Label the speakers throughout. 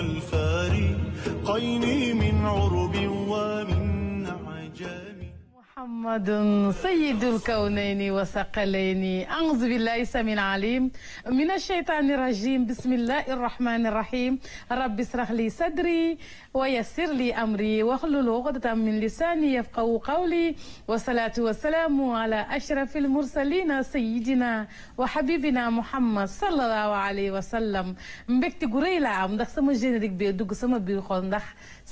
Speaker 1: والفارقين من عرب ومن عجم.
Speaker 2: محمد سيد الكونين وثقلين. أعوذ بالله السميع العليم من الشيطان الرجيم. بسم الله الرحمن الرحيم. رب اشرح لي صدري ويسر لي أمري واحلل عقدة من لساني يفقهوا قولي. والصلاة والسلام على أشرف المرسلين سيدنا وحبيبنا محمد صلى الله عليه وسلم. mbégte gu rëy laa am ndax sama générique bi dugg sama biir xol ndax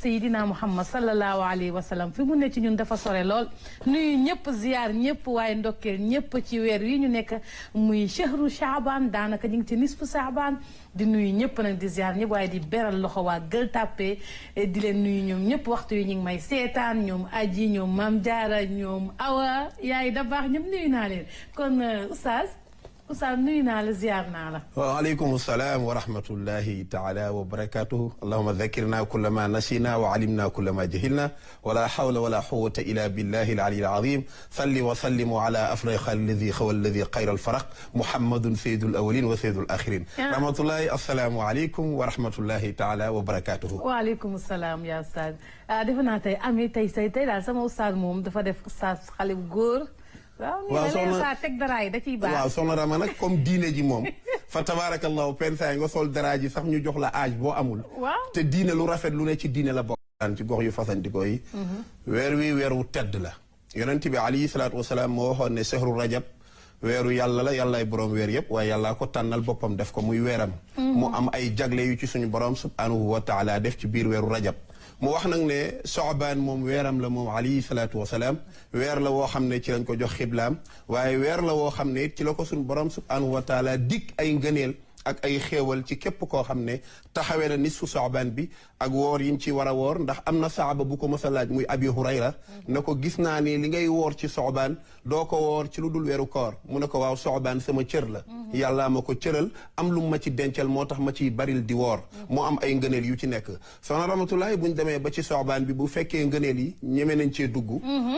Speaker 2: Seydina Muhammad sallallahu alayhi wa sallam fi mu ne ci ñun dafa sore lool. nuyu ñëpp ziar ñëpp waaye ndokkeel ñëpp ci weer yi ñu nekk muy chahru Shaaban daanaka ñu ngi ci nisfu Shaaban di nuyu ñëpp nag di ziar ñëpp waaye di beral loxo waa Gueule Tapée di leen nuyu ñoom ñëpp waxtu yi ñu ngi may seetaan ñoom aji ñoom Maam Jaara ñoom Awa yaay da baax ñëpp nuyu naa leen kon oustaz nuyu naa la ziar naa la.
Speaker 3: waaleykum salaam wa rahmatullahi taala wa barakatuhu. allahuma dakirna kulla ma nasina wa alimna kulla ma jahilna wala hawla wala quwwata illa billahi al-ali al-azim. salli wa sallimu ala afdali alladi xawa alladi xayra alfaraq muhammadun sayyidul awwalin wa sayyidul axirin. rahmatullahi assalaamu aleykum wa rahmatullahi taala wa barakatuhu.
Speaker 2: waaleykum salaam yaa oustaz. defe naa tey ami tey daal sama oustaz moom dafa def oustaz xale bu góor. waaw soxna teg dara yi da ciy baax.
Speaker 3: waaw soxna Rama nag comme diine ji moom fa tabaarakallahu penn saa yi nga sol dara ji sax ñu jox la âge boo amul.
Speaker 2: waaw
Speaker 3: te diine lu rafet lu ne ci diine la bokk. daan ci gox yu fasantikoo yi. weer wi weeru tedd la. yonent bi alayhi salaatu wasalaam moo waxoon ne shahru rajab weeru yàlla la yàllaay borom weer yëpp waaye yàllaa ko tànnal boppam def ko muy weeram. mu am ay jagle yu ci suñu borom subhanahu wa taala def ci biir weeru rajab. mu wax nag ne Soobaan moom weeram la moom alayhi salaatu wasalaam weer la woo xam ne ci lañ ko jox xiblaam waaye weer la woo xam ne ci la ko suñu borom subhanahu wa taala dikk ay ngëneel ak ay xéewal ci képp koo xam ne taxawee na nisfu Soobaan bi ak woor yi mu ci war a woor ndax am na saaba bu ko mës a laaj muy Abi Hurayra na ko gis naa ni li ngay woor ci Soobaan doo ko woor ci lu dul weeru koor mu ne ko waaw Soobaan sama cër la yàllaa ma ko cëral am lu ma ci dencal moo tax ma ciy baril di woor moo am ay ngëneel yu ci nekk soxna Ramatullahi buñ demee ba ci Soobaan bi bu fekkee ngëneel yi ñeme nañ cee dugg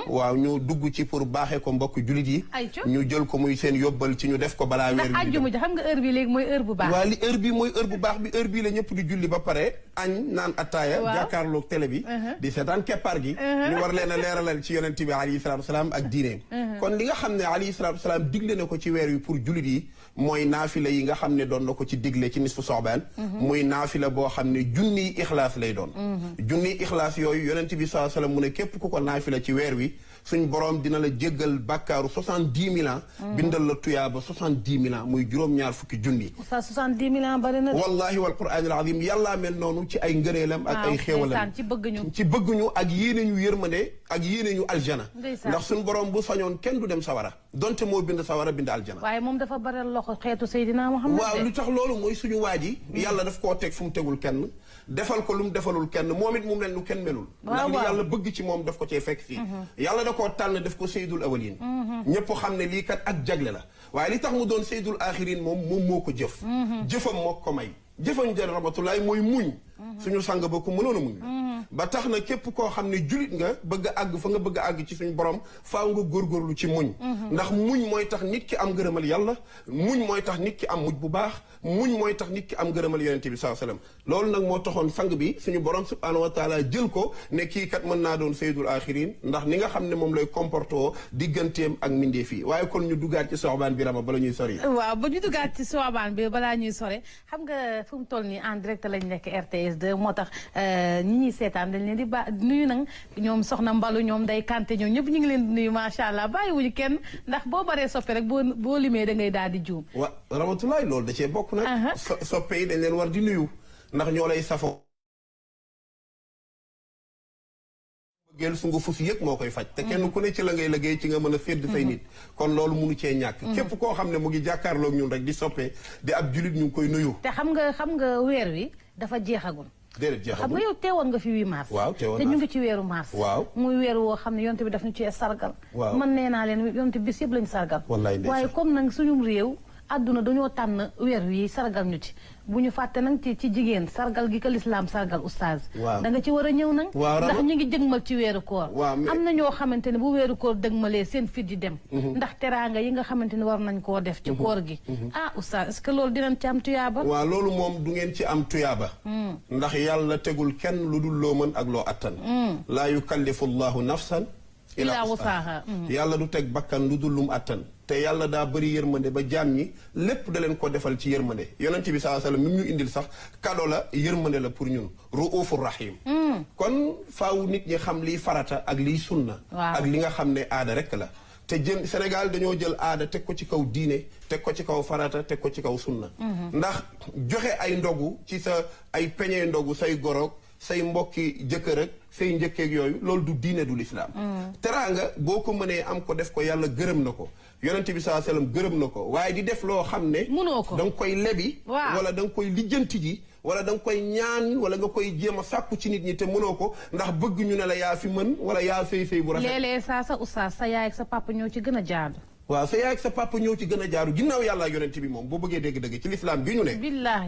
Speaker 3: waaw ñu dugg ci pour baaxee ko mbokk julit yi ñu jël ko muy seen yóbbal ci ñu def ko balaa weer bi
Speaker 2: àjjuma ji xam nga heure bi léegi mooy heure bu baax
Speaker 3: waaw li heure bi mooy heure bu baax bi heure bii la ñëpp di julli ba pare añ naan attaaya jàkkaarloog télé bi di seetaan keppaar gi ñu war leen a leeralal ci yonent bi alayhi salaatu wasalaam ak diineem kon li nga xam ne alayhi salaatu wasalaam digle na ko ci weer wi pour jullit yi mooy naafila yi nga xam ne doon na ko ci digle ci nisfu Soobaan muy naafila boo xam ne junniy ixlaas lay doon junniy ixlaas yooyu yonent bi sallallahu alayhi wasallam mu ne képp ku ko naafila ci weer wi suñ borom dina la jéggal bàkkaaru 70 000 ans bindal la tuyaaba 70 000 ans muy juróom-ñaar fukki junni
Speaker 2: 70 000 ans bari na
Speaker 3: wallahi wal qur'aan al azim yàllaa mel noonu ci ay ngëneelam ak ay xéewalam ci bëgguñu ak yéene ñu yërmande ak yéene ñu aljana ndax suñ borom bu sañoon kenn du dem sawara donte moo bind sawara bind aljana
Speaker 2: waaye moom dafa baral loxo xeetu Seydina Muhammad
Speaker 3: waaw lu tax loolu mooy suñu waa ji yàlla daf koo teg fu mu tegul kenn defal ko lu mu defalul kenn moom it mu mel nu kenn melul ndax li yàlla bëgg ci moom daf ko cee fekk fii yàlla da koo tànn def ko seydul awalin ñëpp xam ne lii kat ak jagle la waaye li tax mu doon seydul axirin moom moo ko jëf jëfam moo ko may jëfam jël Ramatullahi mooy muñ suñu sang ba ko mënoon a muñ ba tax na képp koo xam ne julit nga bëgg a àgg fa nga bëgg a àgg ci suñu borom faaw nga góorgóorlu ci muñ ndax muñ mooy tax nit ki am ngërëmal yàlla muñ mooy tax nit ki am mujj bu baax muñ mooy tax nit ki am ngërëmal yonente bi sallallahu alayhi wasallam loolu nag moo taxoon sang bi suñu borom subhanahu wa taala jël ko ne kii kat mën naa doon sayyidul axirin ndax ni nga xam ne moom lay comporté woo digganteem ak mindee fii waaye kon ñu duggaat ci Soobaan bi Rama bala ñuy sori
Speaker 2: waaw ba ñu duggaat ci Soobaan bi balaa ñuy sore xam nga fu mu toll nii en direct lañ nekk RTS 2 moo tax ñi ñuy seetaan dañ leen di nuyu nag ñoom soxna Mbalu ñoom day Kanté ñoom ñëpp ñu ngi leen di nuyu macha allah bàyyiwuñu kenn ndax boo baree soppe rek boo limee da ngay daal di juum
Speaker 3: wa Ramatullahi loolu da cee bokk nag soppe yi dañ leen war di nuyu ndax ñoo lay safoo géel su nga fus yëg moo koy faj te kenn ku ne ci la ngay liggéey ci nga mën a fédd say nit kon loolu munu cee ñàkk képp koo xam ne mu ngi jàkkaarloog ñun rek di soppe di ab julit ñu ngi koy nuyu
Speaker 2: te xam nga weer wi dafa jeexagul
Speaker 3: déedéet jeexagul
Speaker 2: xam nga yow teewoon nga fi 8 mars
Speaker 3: waaw teewoon
Speaker 2: te ñu ngi ci weeru mars
Speaker 3: waaw
Speaker 2: muy weer woo xam ne yonte bi daf ñu ci sargal
Speaker 3: waaw
Speaker 2: man nee naa leen yonte bis yëpp lañu sargal
Speaker 3: wallaay
Speaker 2: waaye comme nag suñu réew àdduna dañoo tànn weer wi sargal ñu ci bu ñu fàtte nag ci jigéen sargal gi ko lislaam sargal oustaz da nga ci war a ñëw nag ndax ñu ngi jëgmal ci weeru koor am na ñoo xamante ne bu weeru koor dëgmalee seen fit di dem ndax teraanga yi nga xamante ne war nañ koo def ci koor gi oustaz est-ce que loolu dinañ ci am tuyaaba
Speaker 3: waaw loolu moom du ngeen ci am tuyaaba ndax yàlla tegul kenn lu dul loo mën ak loo attan laa yukallifu llahu nafsan illa wusaha yàlla du teg bakkan lu dul lum attan te yàlla daa bëri yërmande ba jaam ñi lépp da leen ko defal ci yërmande yonent bi sallallahu alayhi wasallam mi ñu indil sax kado la yërmande la pour ñun ruufur rahim kon faaw nit ñi xam liy farata ak liy sunna ak li nga xam ne aada rek la te Sénégal dañoo jël aada teg ko ci kaw diine teg ko ci kaw farata teg ko ci kaw sunna ndax joxe ay ndogu ci sa ay peñe ndogu say goroog say mbokki jëkkër ak say njëkkeeg yooyu loolu du diine du lislaam teraanga boo ko mënee am ko def ko yàlla gërëm na ko yonent bi sallallahu alayhi wasallam gërëm na ko waaye di def loo xam ne da nga koy lebi wala da nga koy lijjanti ji wala da nga koy ñaan wala nga koy jéem a sàkku ci nit ñi te mënoo ko ndax bëgg ñu ne la yaa fi mën wala yaa sëy bu rafet
Speaker 2: léeg-léeg sa oustaz sa yaay ak sa papa ñoo ci gën a jaadu
Speaker 3: waaw sa yaay ak sa papa ñëw ci gën a jaaru ginnaaw yàlla yonent bi moom boo bëggee dégg-dëgg ci lislaam bi ñu ne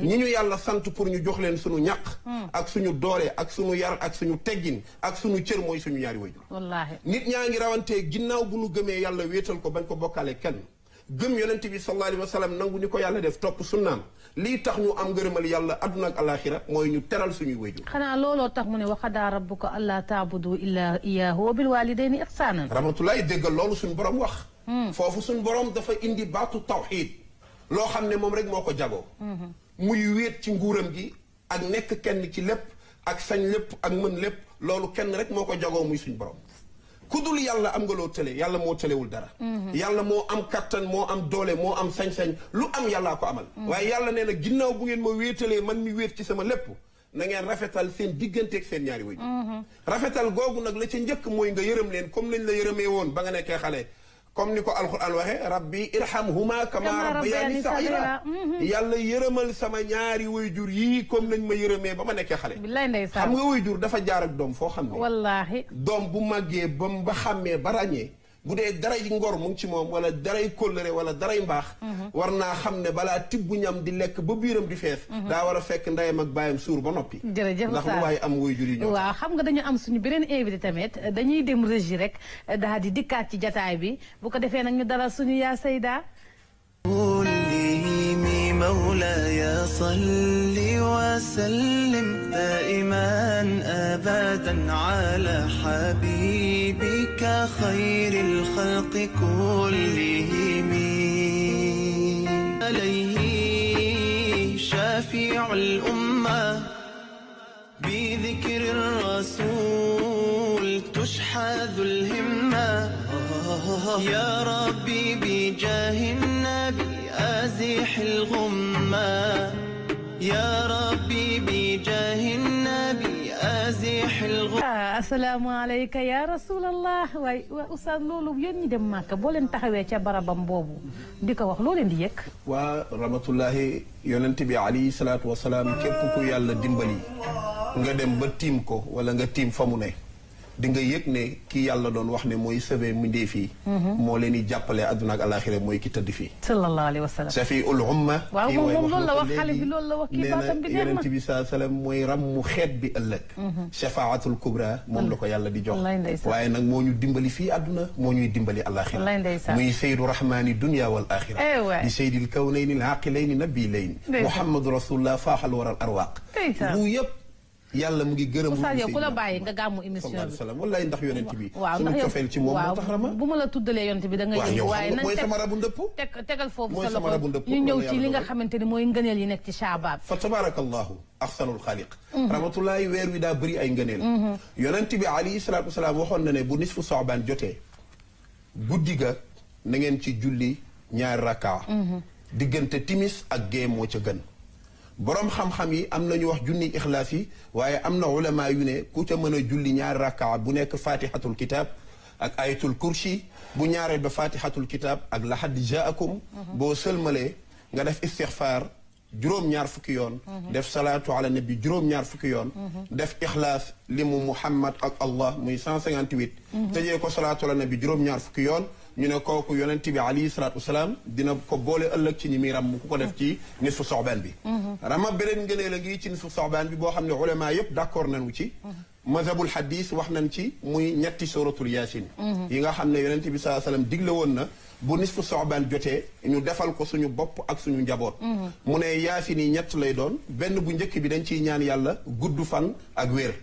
Speaker 3: ñi ñu yàlla sant pour ñu jox leen suñu ñaq ak suñu doole ak suñu yar ak suñu teggin ak suñu cër mooy suñu ñaari wayjur
Speaker 2: wallaahi
Speaker 3: nit ñaa ngi rawantee ginnaaw bu ñu gëmee yàlla wéetal ko bañ ko bokkaale kenn gëm yonent bi sallallahu alayhi wa sallam nangu ni ko yàlla def topp sunnaam lii tax ñu am ngërëmal yàlla adduna ak alaxira mooy ñu teral suñuy wayjur
Speaker 2: xanaa looloo tax mu ne wa qadaa rabbuka allaa ta'budu illaa iyyaahu wa bil waalidayni ihsaanan
Speaker 3: rahmatullahi déggal loolu suñu borom wax foofu suñ borom dafa indi baatu tawxiid loo xam ne moom rek moo ko jagoo muy wéet ci nguuram gi ak nekk kenn ci lépp ak sañ lépp ak mën lépp loolu kenn rek moo ko jagoo muy suñ borom ku dul yàlla am nga loo tële yàlla moo tëlewul dara yàlla moo am kattan moo am doole moo am sañ-sañ lu am yàllaa ko amal waaye yàlla nee na ginnaaw bu ngeen ma wéetalee man mi wéet ci sama lépp na ngeen rafetal seen digganteeg seen ñaari wajur rafetal googu nag la ca njëkk mooy nga yërëm leen comme nañ la yërëmee woon ba nga nekkee xale comme ni ko alquran waxee rabbi irhamhuma kama rabbayani saghira yàlla yërëmal sama ñaari wayjur yii comme nañ ma yërëmee ba ma nekkee xale xam nga wayjur dafa jaar ak doom foo xam ne
Speaker 2: wallaahi
Speaker 3: doom bu màggee ba xàmmee ba ràññee bu dee daray ngor mu ngi ci moom wala daray kóllëre wala daray mbaax war naa xam ne balaa tibb ñam di lekk ba biiram di fees daa war a fekk ndeyam ak baayam suur ba noppi
Speaker 2: jërëjëf
Speaker 3: ndax lu waaye am wayjur yi ñoo
Speaker 2: waaw xam nga dañu am suñu beneen invité tamit dañuy dem régie rek daal di dikkaat ci jataay bi bu ko defee nag ñu dalal suñu yaa Sayda
Speaker 1: مولاي صل وسلم دائما أبدا على حبيبك خير الخلق كلهم عليه شافع الأمة بذكر الرسول تشحذ الهمة يا ربي بجاه النبي أزح الغمة يا ربي بجاه النبي أزح الغمة
Speaker 2: السلام عليك يا رسول الله waay oustaz loolu yéen ñi dem Màkka boo leen taxawee ca barabam boobu di ko wax loo leen di yëg
Speaker 3: waa rahmatullahi yonent bi alayhi salaatu wasalaam képp ku yàlla dimbali nga dem ba tiim ko wala nga tiim fa mu ne di nga yëg ne kii yàlla doon wax ne mooy sëbe mindee fii moo leen di jàppale àdduna ak alaxira mooy ki tëdd fii
Speaker 2: sallallahu alayhi wa sallam
Speaker 3: safiul umma
Speaker 2: waaw moom loolu la wax xale bi loolu la wax kii baatam bi
Speaker 3: yonent bi saa sallam mooy rammu xeet bi ëllëg shafaatul kubra moom la ko yàlla di jox waaye nag moo ñu dimbali fii àdduna moo ñuy dimbali alaxira muy sayyidu rahmani dunya wal axira di sayyidil kawnayni al aqilayni nabilayni muhammadu rasulullah faaxal waral arwaq bu yëpp yàlla mu ngi gërëm
Speaker 2: Oustaz yow ku la bàyyi nga gàmmu émission bi
Speaker 3: wallaay ndax yonent bi
Speaker 2: waaw
Speaker 3: suñu cofeel ci moom moo tax rama
Speaker 2: bu ma la tuddalee yonent bi da nga yëngu waaye nañ
Speaker 3: mooy sama rabu ndëpp
Speaker 2: tegal foofu sa loxo ñu ñëw ci li nga xamante ni mooy ngëneel yi nekk ci Shaabaan
Speaker 3: fa tabarakallahu ahsanul xaaliq rahmatullahi weer wi daa bëri ay ngëneel yonent bi alayhi salaatu wasalaam waxoon na ne bu nisfu Shaabaan jotee guddi ga na ngeen ci julli ñaari rakkaa diggante timis ak gée moo ca gën boroom xam-xam yi am nañu wax junni ixlaas yi waaye am na ulama yu ne ku ca mën a julli ñaari rakkaa bu nekk fatihatul kitab ak ayatul kursi bu ñaareel ba fatihatul kitab ak lahad jaakum boo sëlmalee nga def istixfaar juróom-ñaar fukki yoon def salaatu ala nabi juróom-ñaar fukki yoon def ixlaas limu muhammad ak allah muy 158 tëjee ko salaatu ala nabi juróom-ñaar fukki yoon ñu ne kooku yonent bi alayhi salaatu wasalaam dina ko boole ëllëg ci ñi muy ram ku ko def ci nisfu soxbaan bi rama beneen ngëneel a ngi ci nisfu soxbaan bi boo xam ne ulama yëpp d'accord nañu ci mazhabul hadis wax nañ ci muy ñetti suratul yaasin yi nga xam ne yonent bi sallallahu alayhi wasallam digle woon na bu nisfu soxbaan jotee ñu defal ko suñu bopp ak suñu njaboot mu ne yaasin yi ñett lay doon benn bu njëkk bi dañ ciy ñaan yàlla gudd fan ak wér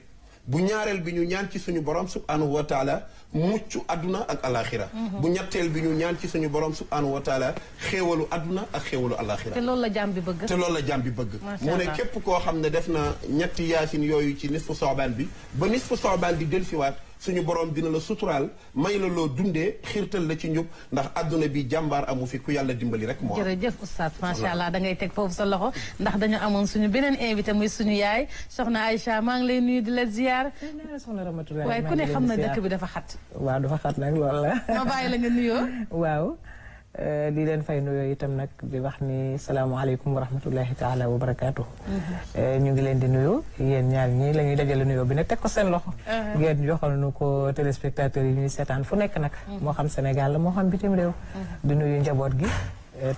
Speaker 3: bu ñaareel bi ñu ñaan ci suñu borom subhanahu wa taala mucc adduna ak alaxira bu ñetteel bi ñu ñaan ci suñu borom subhanahu wa taala xéewalu adduna ak xéewalu alaxira
Speaker 2: te loolu la jàmm bi bëgg
Speaker 3: te loolu la jàmm bi bëgg mu ne képp koo xam ne def na ñetti yaasin yooyu ci nisfu soxbaan bi ba nisfu soxbaan di delsiwaat suñu borom dina la suturaal may la loo dundee xiirtal la ci njub ndax adduna bi jàmbaar amu fi ku yàlla dimbali rek moo
Speaker 2: jërëjëf oustaz macha allah da ngay teg foofu sa loxo ndax dañu amoon suñu beneen invité muy suñu yaay soxna Aïcha maa ngi lay nuyu di la ziar
Speaker 4: soxna Ramatoulaye
Speaker 2: waaye ku ne xam na dëkk bi dafa xat
Speaker 4: waaw dafa xat nag loolu la
Speaker 2: ma bàyyi la nga nuyoo
Speaker 4: waaw di leen fay nuyoo itam nag di wax ni salaamaaleykum wa rahmatullahi taala wa barakaatu. ñu ngi leen di nuyu yéen ñaar ñii la ñuy dajale nuyoo bi nag teg ko seen loxo. ngeen joxal nu ko téléspectateurs yi ñuy seetaan fu nekk nag. moo xam Sénégal la moo xam bitim réew. di nuyu njaboot gi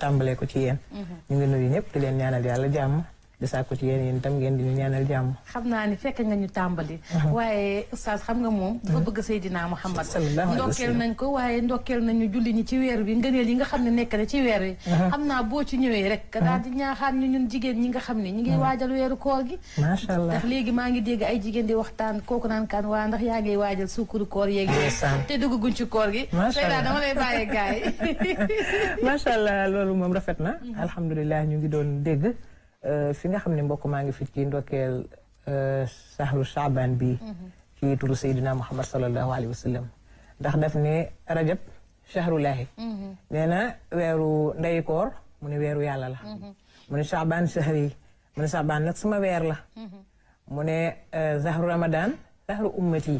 Speaker 4: tàmbalee ko ci yéen. ñu ngi nuyu ñëpp di leen ñaanal yàlla jàmm. di sàkku ci yéen itam ngeen di ñu ñaanal jàmm.
Speaker 2: xam naa ni fekk nga ñu tàmbali. waaye oustaz xam nga moom. dafa bëgg Seydina Muhammad. ndokkeel nañ ko waaye ndokkeel nañu julli ñi ci weer wi ngëneel yi nga xam ne nekk na ci weer wi. xam naa boo ci ñëwee rek. daal di ñaaxaat ñu ñun jigéen ñi nga xam ne ñi ngi waajal weeru koor gi.
Speaker 4: macha allah
Speaker 2: ndax léegi maa ngi dégg ay jigéen di waxtaan kooku naan kan waa ndax yaa ngi waajal suukuru koor yeeg te dugguñ ci koor gi.
Speaker 4: macha allah
Speaker 2: dama lay bàyyee gaay
Speaker 4: macha allah loolu moom rafet na. alhamdulilah ñu ngi doon dégg fi nga xam ne mbokk maa ngi fi ci ndokkeel sahru Shaaban bi ci turu Seydina Muhammad sallallahu alayhi wa sallam ndax daf ne rajab shahrulaahi nee na weeru ndey koor mu ne weeru yàlla la mu ne Shaaban shahri mu ne Shaaban nag sama weer la mu ne sahru Ramadan sahru ummati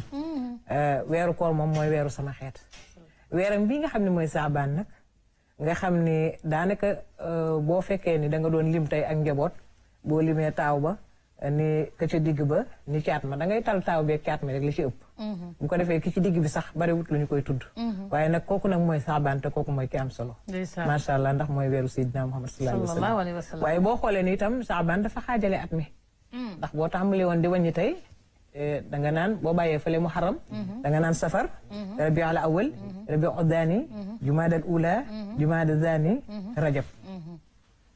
Speaker 4: weeru koor moom mooy weeru sama xeet weeram bi nga xam ne mooy Shaaban nag nga xam ni daanaka boo fekkee ni da nga doon lim tey ak njaboot boo limee taaw ba ni ka ca digg ba ni caat ma da ngay tal taaw beeg caat ma rek li ci ëpp bu ko defee ki ci digg bi sax bariwut lu ñu koy tudd waaye nag kooku nag mooy Shaaban te kooku mooy ki am solo macha allah ndax mooy weeru Seydina Muhammad sallallahu alayhi wa sallam waaye boo xoolee ni itam Shaaban dafa xaajale at mi ndax boo tàmbali woon di wàññi tey da nga naan boo bàyyee fële muharram da nga naan safar rabiul awwal rabiul daani jumaadal ula jumaadal daani rajab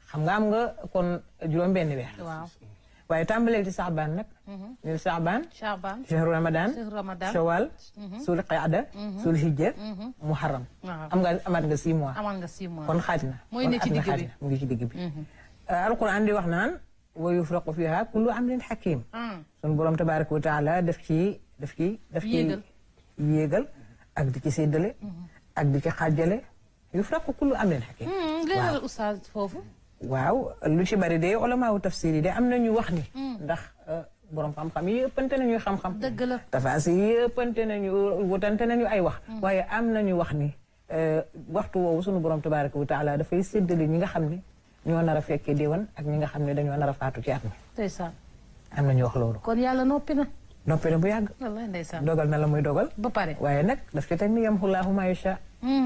Speaker 4: xam nga am nga kon juróom benn weer waaye tàmbaleel ci Shaaban nag nil Shaaban shahru ramadan shawal sul qiada sul hijja muharram am nga amaat nga 6 mois kon xaaj na
Speaker 2: mooy ne ci digg bi
Speaker 4: mu ngi ci digg bi alquran di wax naan wa yufraqu fiha kullu amrin hakim sun borom tabaraka wa taala daf ci yéegal ak di ci séddale ak di ci xaajale yufraqu kullu amrin hakim
Speaker 2: leeral oustaz foofu
Speaker 4: waaw lu ci bari de ulamaawu tafsir yi de am nañu wax ni ndax borom xam-xam yi ëppante nañuy xam-xam
Speaker 2: dëgg la
Speaker 4: tafaasir yi ëppante nañu wutante nañu ay wax waaye am nañu wax ni waxtu woowu sunu borom tabaraka wa taala dafay séddale ñi nga xam ne ñoo nar a fekkee déwan ak ñi nga xam ne dañoo nar a faatu ci at mi
Speaker 2: ndeysaan
Speaker 4: am na ñu wax loolu
Speaker 2: kon yàlla noppi na
Speaker 4: bu yàgg
Speaker 2: wallaay ndeysaan
Speaker 4: dogal na la muy dogal
Speaker 2: ba pare
Speaker 4: waaye nag daf ci teg ni yamhullaahu maa yashaa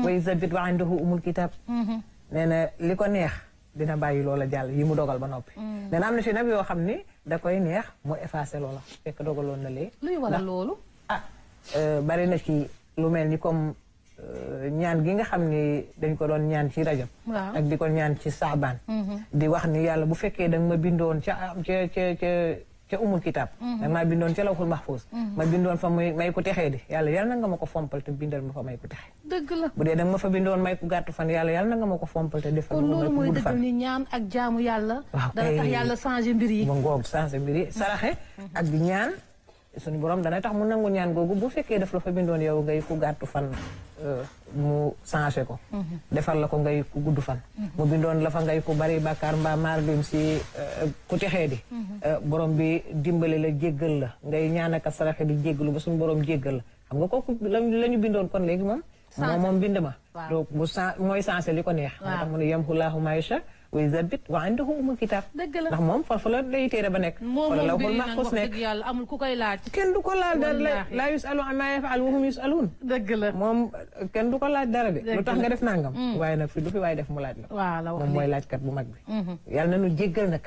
Speaker 4: wa yusabbit wa indahu umul kitaab nee na li ko neex dina bàyyi loola jàll yi mu dogal ba noppi nee na am na ci nag yoo xam ni da koy neex mu effacé loola fekk dogaloon na lee
Speaker 2: luy waral loolu
Speaker 4: bari na ci lu mel ni comme ñaan gi nga xam ni dañ ko doon ñaan ci rajab ak di ko ñaan ci Shaaban di wax ni yàlla bu fekkee da nga ma bindoon ca umul kitaab da nga maa bindoon ca lawhul mahfuus ma bindoon fa may ko texee di yàlla na nga ma ko fompal te bindal ma fa may ko texe
Speaker 2: dëgg la
Speaker 4: bu dee da nga ma fa bindoon may ko gàttu fan yàlla na nga ma ko fompal te defal
Speaker 2: kon
Speaker 4: ma
Speaker 2: loolu
Speaker 4: ko
Speaker 2: mooy
Speaker 4: gudd
Speaker 2: dëgg
Speaker 4: fan
Speaker 2: ni ñaan ak jaamu yàlla
Speaker 4: waaw
Speaker 2: dana tax yàlla changé mbir yi
Speaker 4: ba ngoog changé mbir yi saraxe ak di ñaan suñu borom dana tax mu nangu ñaan googu bu fekkee daf la fa bindoon yow ngay ku gàttu fan mu changé ko defal la ko ngay ku gudd fan mu bindoon la fa ngay ku bari bàkkaar mbaa maar dem si ku texee di borom bi dimbale la jéggal la ngay ñaan ak saraxe di jéggalu ba suñu borom jéggal la xam nga kooku la ñu bindoon kon léegi moom bind ma donc mooy changé li ko neex moo tax mu ne yamhullaahu maa yashaa kuy zabit wa indahu umul kitaab.
Speaker 2: dëgg la
Speaker 4: ndax moom fa la lay téere ba nekk.
Speaker 2: moom moom bii nag wax dëgg yàlla amul ku koy laaj.
Speaker 4: kenn du ko laaj dara laa yusalu ammaa yaf'al wa hum yusaluun.
Speaker 2: dëgg la
Speaker 4: moom kenn du ko laaj dara de. lu tax nga def nangam. waaye nag lu fi waaye def mu laaj la.
Speaker 2: waaw la wax
Speaker 4: moom mooy laajkat bu mag bi. yàlla na nu jéggal nag.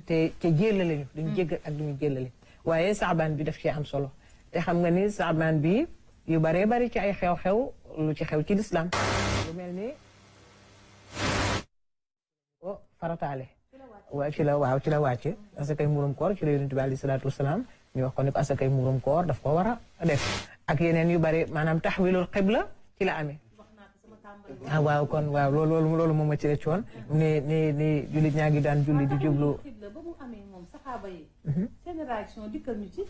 Speaker 4: te jéllale ñu duñu jéggal ak duñu jéllale. waaye saabaan bi daf cee am solo te xam nga ni saabaan bi yu baree bari ci ay xew-xew lu ci xew ci lislaam lu mel ni o farataale ci la wàcce asakay muurum koor ci la yonent bi alayhi salaatu wasalaam ñu wax ko ne ko asakay muurum koor daf ko war a def ak yeneen yu bari maanaam taxwilul xibla ci la amee waaw kon waaw loolu moom ma ci rëcc woon ni jullit ñaa ngi daan julli di jublu
Speaker 2: ba mu amee moom saxaaba yi seen réaction dikkal ñu ci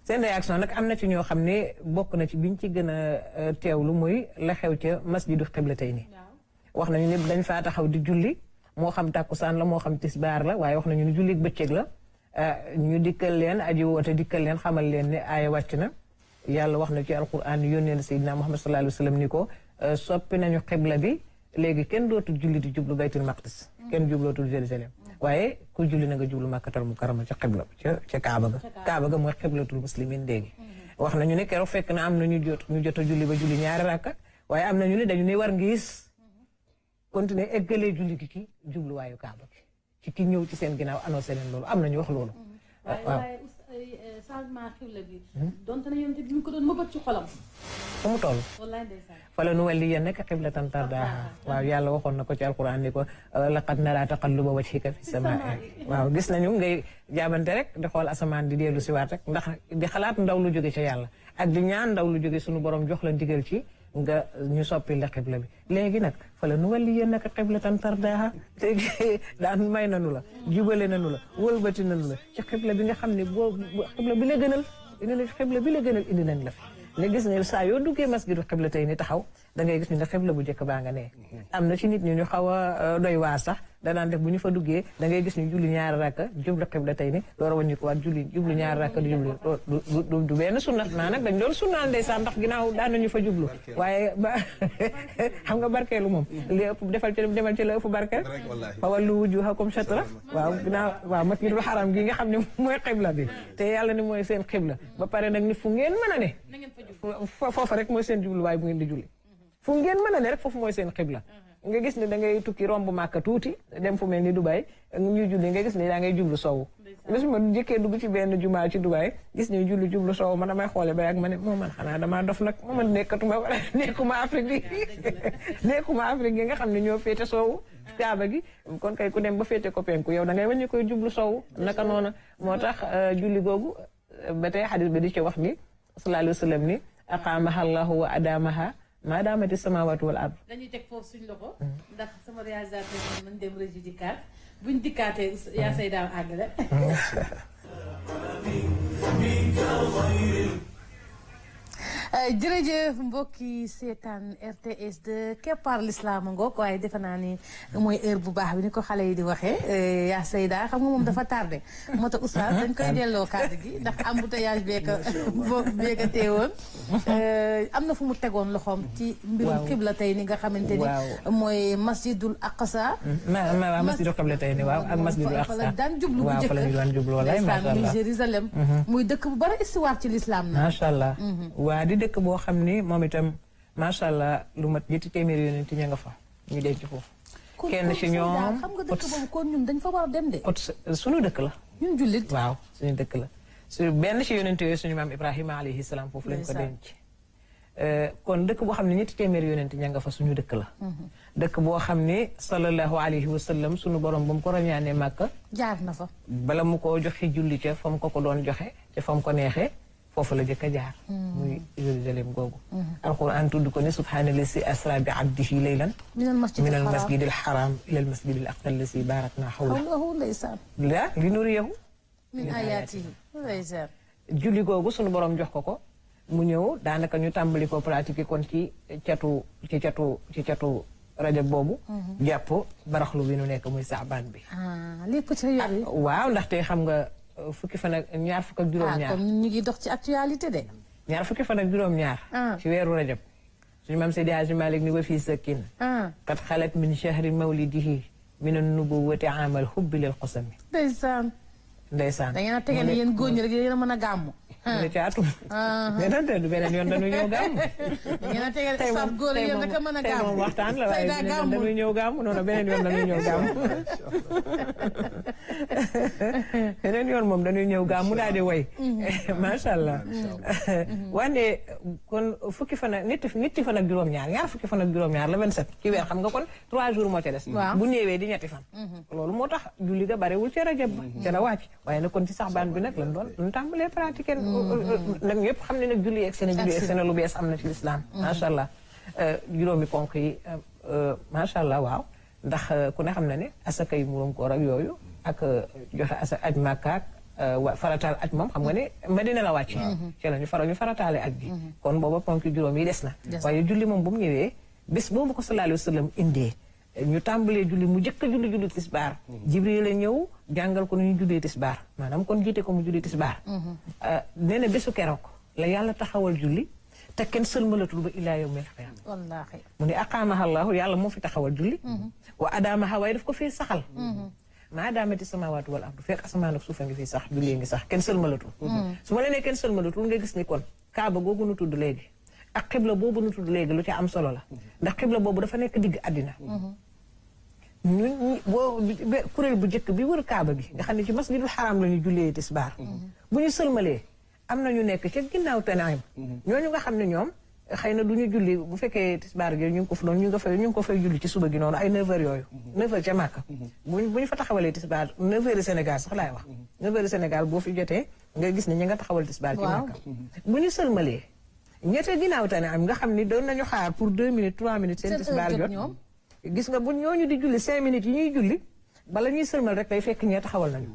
Speaker 4: seen réaction nag am na ci ñoo xam ne bokk na ci biñ ci gën a teewlu muy la xew ca masjidu xiblatayni wax nañu ne dañ faa taxaw di julli moo xam tàkkusaan la moo xam tisbaar la waaye wax nañu ne julli bëccëg la ñu dikkal leen aji woote dikkal leen xamal leen ne aaya wàcc na yàlla wax na ci alquran yónnee na Seydina Muhammad sallallahu alayhi wa sallam ni ko soppi nañu xibla bi léegi kenn dootul julli di jublu baytul maqdis kenn jublootul Jérusalem waaye ku julli na nga jublu màkkatal mu karama ca xibla ca kaaba ga mooy xiblatul muslimin léegi wax nañu ne keroog fekk na am na ñu jot a julli ba julli ñaari rakka waaye am nañu ne dañu ne war ngis continuer eggalee julli gi ki jubluwaayu kaaba gi ci ki ñëw ci seen ginnaaw annoncé leen loolu am nañu wax loolu waaw
Speaker 2: changement xibla bi donte na yonent bi ñu ko doon mëbët ci xolam
Speaker 4: fu mu toll
Speaker 2: wallaay ndeysaan
Speaker 4: fala nu walliyannaka qiblatan tardaaha waaw yàlla waxoon na ko ci alquran ni ko laqad naraa taqalluba wajhika fi samaa'i waaw gis nañu ngay jaabante rek di xool asamaan di dellu si waat rek ndax di xalaat ndaw lu jóge ca yàlla ak di ñaan ndaw lu jóge suñu borom jox la ndigal ci nga ñu soppi la xibla bi léegi nag fala nu walliyannaka qiblatan tardaaha léegi daan may nanu la jubale nanu la wëlbati nanu la ci xibla bi nga xam ne boo xibla bi la gënal indi la xibla bi la gënal indi nañ la fi nga gis ne saa yoo duggee masjidu xibla tey ni taxaw da ngay gis ni ne xibla bu njëkk baa nga nee am na ci nit ñu xaw a doy waar sax danaan def bu ñu fa duggee da ngay gis ñu julli ñaari rakka jublu xibla tey ni door a wàññi ko waat jublu ñaari rakka di jublu du benn sunna naa nag dañ doon sunnaal ndeysaan ndax ginnaaw daan nañu fa jublu waaye ba xam nga barkeelu moom li ëpp demal ci la ëpp barkeel fa wallu wujuhakum shatra waaw ginnaaw waaw masjidul haram gi nga xam ne mooy xibla bi te yàlla ni mooy seen xibla ba pare nag ni fu ngeen mën a ne foofa rek mooy seen jubluwaay bu ngeen di julli fu ngeen mën a ne rek foofu mooy seen xibla nga gis ne da ngay tukki romb Màkka tuuti dem fu mel ni Dubaay ñuy julli nga gis ne daa ngay jublu sowu gis ma njëkkee dugg ci benn jumaa ci Dubaay gis ne jublu sowu man damay xoole ba yàgg ma ne moo man xanaa damaa dof nag moo man nekkuma Afrique gi nga xam ne ñoo féete sowu kaaba gi kon kay ku dem ba féete ko penku yow da ngay wàññi koy jublu sowu naka noona moo tax julli googu ba tey xadis bi di ci wax ni sallallahu alayhi wa sallam ni aqaamaha Allahu wa adamaha maa daamati samawatu wal ard
Speaker 2: dañuy teg foofu suñ loxo ndax sama réalisateur nañ dem régie dikkaat buñ dikkaatee yaa say daaw àggale jërëjëf mbokki seetaan RTS de Keppaar L'Islam ngoog waaye defe naa ni mooy heure bu baax bi ni ko xale yi di waxee yaa Seyda xam nga moom dafa tardé moo tax oustaz dañ koy delloo kàddu gi ndax embouteillage beeka teewoon am na fu mu tegoon loxoom ci mbirum xibla tey ni nga xamante ni mooy masjidul aqsa
Speaker 4: waaw masjidul xibla tey ni waaw ak masjidul aqsa
Speaker 2: fa la daan jublu bu
Speaker 4: waaw fa la ñu daan jublu walaay macha allah
Speaker 2: muy Jérusalem muy dëkk bu bari histoire ci l'islam na
Speaker 4: macha allah waa di dëkk boo xam ni moom itam macha allah lu mat ñetti téeméeri yonent ña nga fa ñu denc foofu kenn ci ñoom
Speaker 2: xam nga dëkk boobu kon ñun dañ fa war a dem de
Speaker 4: suñu dëkk la
Speaker 2: ñun jullit
Speaker 4: waaw suñu dëkk la benn ci yonent yooyu suñu maam Ibrahima alayhi salaam foofu lañ ko denc kon dëkk boo xam ne ñetti téeméeri yonent ña nga fa suñu dëkk la dëkk boo xam ne sallallahu alayhi wa sallam suñu borom ba mu ko rañaanee Màkka
Speaker 2: jaar na fa
Speaker 4: bala mu ko joxe julli ca fa mu ko doon joxe ca fa mu ko neexee foofu la jëkk a jaar muy Jérusalem googu alquran tudd ko ne subhaanallazi asra bi abdihi laylan minal masjidil haram ilal masjidil aqsa allazi barakna hawlahu li nuriyahu
Speaker 2: min ayatihi
Speaker 4: julli googu sunu borom jox ko mu ñëw daanaka ñu tàmbali ko pratiquer kon ci catu rajab boobu jàpp baraxlu bi nu nekk muy saabaan bi
Speaker 2: lépp ci yor yi
Speaker 4: waaw ndaxte xam nga fukki fan ak ñaar fukk ak juróom-ñaar
Speaker 2: comme ñu ngi dox ci actualité de
Speaker 4: ñaar fukki fan ak juróom-ñaar ci weeru rajab suñu maam Seydi Hadji Malick ni wa fii sakkin qad xalat min shahri mawlidihi min an-nubuwwati aamal hubbi lil qasami.
Speaker 2: ndeysaan.
Speaker 4: ndeysaan.
Speaker 2: da ngeen a tegal yéen góor ñi rek yéen a mën a gàmmu.
Speaker 4: ne ci atum. beneen beneen yoon dañuy ñëw gàmmu.
Speaker 2: da ngeen a tegal sax góor yéen rek a mën a gàmmu.
Speaker 4: tey moom waxtaan la waaye dañuy ñëw gàmmu noonu beneen yoon dañuy ñëw gàmmu. beneen yoon moom dañuy ñëw gàmmu daal di woy. macha allah. wante kon fukki fan ak ñetti fan ak juróom-ñaar ñaar fukki fan ak juróom-ñaar la 27 ci weer xam nga kon 3 jours moo ca des. bu ñëwee di ñetti fan. loolu moo tax julli ga barewul ca rajab ba ca la wàcc waaye nag kon ci saxbaan bi nag lañ tàmbalee pratiquer nag ñëpp xam ne nag julli egg seen lu bees am na ci lislaam macha allah juróomi ponk yi macha allah waaw ndax ku ne xam na ne asaka yi murum koor ak yooyu ak joxe asa aj màkkaak farataal aj moom xam nga ne Madina la wàcc ci la ñu farataale aj gi kon booba ponk juróom yi des na waaye julli moom bu mu ñëwee bés boobu ko sallallahu alayhi wa sallam indee ñu tàmbalee julli mu jëkk a julli tisbaar Jibril la ñëw jàngal ko nu ñu jullee tisbaar maanaam kon jiite ko mu julli tisbaar nee na bésu keroog la yàlla taxawal julli te kenn sëlmalatul ba ilaa yawmil qiyaama
Speaker 2: wallaahi
Speaker 4: mu ne aqaamaha Allaahu yàlla moo fi taxawal julli wa adaamaha waaye daf ko fii saxal maa daamati samaawaatu wal ardu fekk asamaan ak suufa ngi fii sax julli ngi sax kenn sëlmalatul su ma nee kenn sëlmalatul nga gis ni kon kaaba googu nu tudd léegi ak xibla boobu nu tudd léegi lu ci am solo la ndax xibla boobu dafa nekk digg àddina kuréel bu njëkk bi wër kaaba gi nga xam ne ci masjidul xaram la ñu jullee tisbaar bu ñu sëlmalee am na ñu nekk ca ginnaaw Tanaim ñooñu nga xam ne ñoom xëy na du ñu julli bu fekkee tisbaar gi ñu ngi ko fa doon ñu ngi ko fay julli ci suba gi noonu ay 9h yooyu 9h ca Màkka bu ñu fa taxawalee tisbaar 9h Sénégal sax laay wax 9h Sénégal boo fi jotee nga gis ne ñi nga taxawal tisbaar ci Màkka bu ñu sëlmalee ñette ginnaaw Tanaim nga xam ni doon nañu xaar pour 2 minutes 3 minutes seen tisbaar jot gis nga bu ñooñu di julli 5 minutes yi ñuy julli bala ñuy sëlmal rek day fekk ñee taxawal nañu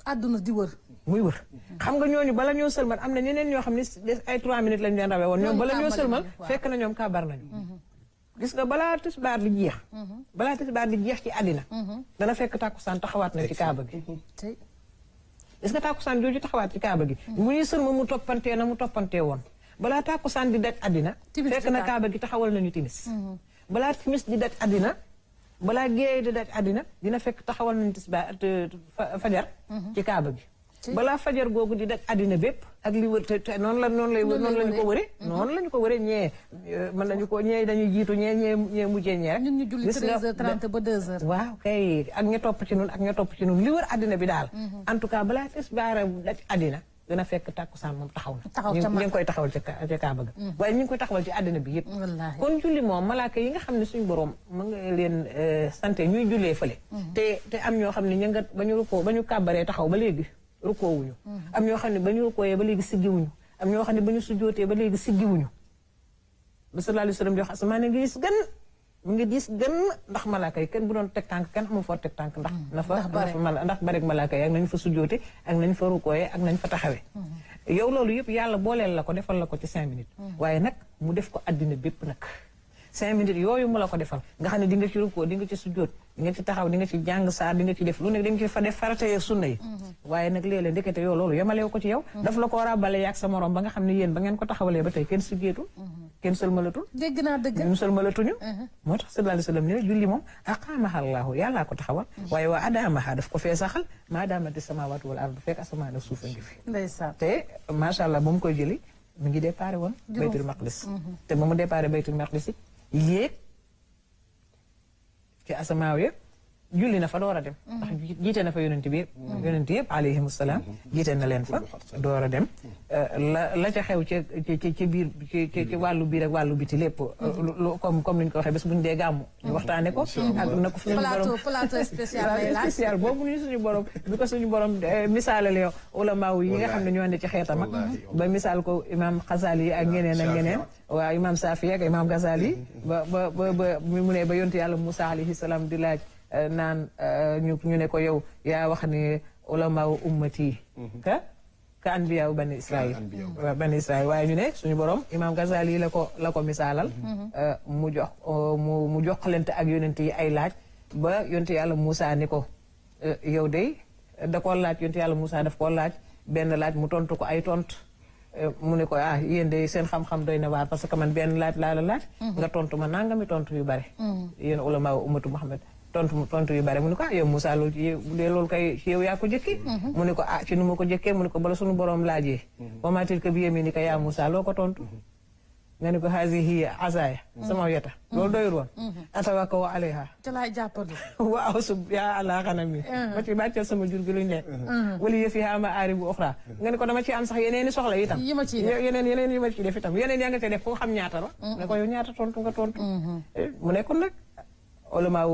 Speaker 2: àdduna di wër
Speaker 4: muy wër xam nga ñooñu bala ñoo sëlmal am na ñeneen ñoo xam ne ay 3 minutes lañu leen rawee woon ñoom bala ñoo sëlmal fekk na ñoom kàbbar nañu gis nga balaa tisbaar di jeex ci àddina dana fekk tàkkusaan taxawaat na ci kaaba gi gis nga tàkkusaan jooju taxawaat ci kaaba gi bu ñuy sëlmal mu toppantee na mu toppantee woon balaa tàkkusaan di daj àddina fekk na kaaba gi taxawal nañu timis balaa timis di daj àddina balaa géey di daj àddina dina fekk taxawal nañu tisbaar fajar ci kaaba gi balaa fajar googu di daj àddina bépp ak li wër te noonu lañu ko wëree noonu lañu ko wëree ñee mën nañu ko ñee dañuy jiitu ñee mujjee ñee rek
Speaker 2: ñun ñu julli 13h30 ba 2h
Speaker 4: waaw kay ak ña topp ci nun li wër àddina bi daal en tout cas balaa tisbaar daj àddina dina fekk tàkkusaan moom taxaw na ñu ngi koy taxawal ca kaaba ga waaye ñu ngi koy taxawal ci àddina bi yëpp kon julli moom malaaka yi nga xam ne suñu borom ma nga leen santé ñuy jullee fële te am ñoo xam ne ñu nga ba ñu kàbbaree taxaw ba léegi rukoowuñu am ñoo xam ne ba ñu rukooyee ba léegi siggiwuñu am ñoo xam ne ba ñu sujjootee ba léegi siggiwuñu ba sallallahu alayhi wa sallam di wax asamaan ngi gis gën mu ngi diis gën ndax malaaka yi kenn bu doon teg tànk kenn amul foo teg tànk ndax barek malaaka yi ak nañ fa sujjoote ak nañ fa rukooyee ak nañ fa taxawee yow loolu yëpp yàlla booleel la ko defal la ko ci 5 minutes waaye nag mu def ko àddina bépp nag 5 minutes yooyu mu la ko defal nga xam ne di nga ci rukoo di nga ci sujjoot di nga ci taxaw di nga ci jàng saar di nga ci def lu nekk di nga ci fa def farata yeeg sunna yi waaye nag léeg-léeg ndekete yow loolu yemalew ko ci yow daf la ko ràbbale yaag sa morom ba nga xam ne yéen ba ngeen ko taxawalee ba tey kenn sujjeetul kenn sëlmalatul
Speaker 2: dégg naa dëgg
Speaker 4: ñu sëlmalatuñu moo tax sallallahu alayhi wa sallam ne julli moom aqaamaha Allaahu yàllaa ko taxawal waaye waa adaamaha daf ko fee saxal maa daamati samaawaatu wal ardu fekk asamaan ak suuf a ngi fi
Speaker 2: ndeysaan
Speaker 4: te macha allah ba mu koy jëli mu ngi déparé woon baytul maqdis te ba mu déparé baytul maqdis yéeg ci asamaaw yëpp julli na fa door a dem ndax jiite na fa yonent yëpp alayhimu salaam jiite na leen fa door a dem la ca xew ci biir ci wàllu biir ak wàllu biti lépp comme ni ñu ko waxee bés bu ñu dee gàmmu ñu waxtaane ko ak na ko suñu borom
Speaker 2: plateau spécial
Speaker 4: boobu ñu suñu borom bi ko suñu borom misaalale ulamaaw yi nga xam ne ñoo ne ci xeetam ak ba misaal ko imam Xasali yi ak ñeneen ak ñeneen waaw imam Safi ak imam Gazali ba mu ne ba yontu yàlla Musaa alayhi salaam di laaj naan ñu ne ko yow yaa wax ne ulamaaw ummati ka anbiyaaw bani Israil waaye ñu ne suñu borom imam Gazali la ko misaalal mu joxlante ak yonent yi ay laaj ba yontu yàlla Musaa ni ko yow de da koo laaj yontu yàlla Musaa daf koo laaj benn laaj mu tontu ko ay tontu mu ne ko yéen de seen xam-xam doy na waar parce que man benn laaj laa la laaj nga tontu ma nangami tontu yu bare yéen ulamaaw ummatu Muhammad tontu yu bare mu ne ko yow Moussa loolu ci bu dee loolu kay ci yow yaa ko jëkkee mu ne ko ci nu ma ko jëkkee mu ne ko bala suñu borom laajee wa maa tilka bi yamiinika yaa Moussa loo ko tontu nga ne ko hazihi asaaya sama yeta loolu doyul woon atawakkau alayha
Speaker 2: ca laay jàppandi
Speaker 4: wa awsu yaa ala xanami ma ci bàcceel sama jur gi luñ lekk wala yëf yi ama aari bu oxra nga ne ko dama ci am sax yeneen i soxla itam
Speaker 2: yi ma ciy def
Speaker 4: yeneen yi ma ciy def itam yeneen yaa nga te def ko xam ñaata la ne ko yow ñaata tontu nga tontu mu nekkoon nag ulamaaw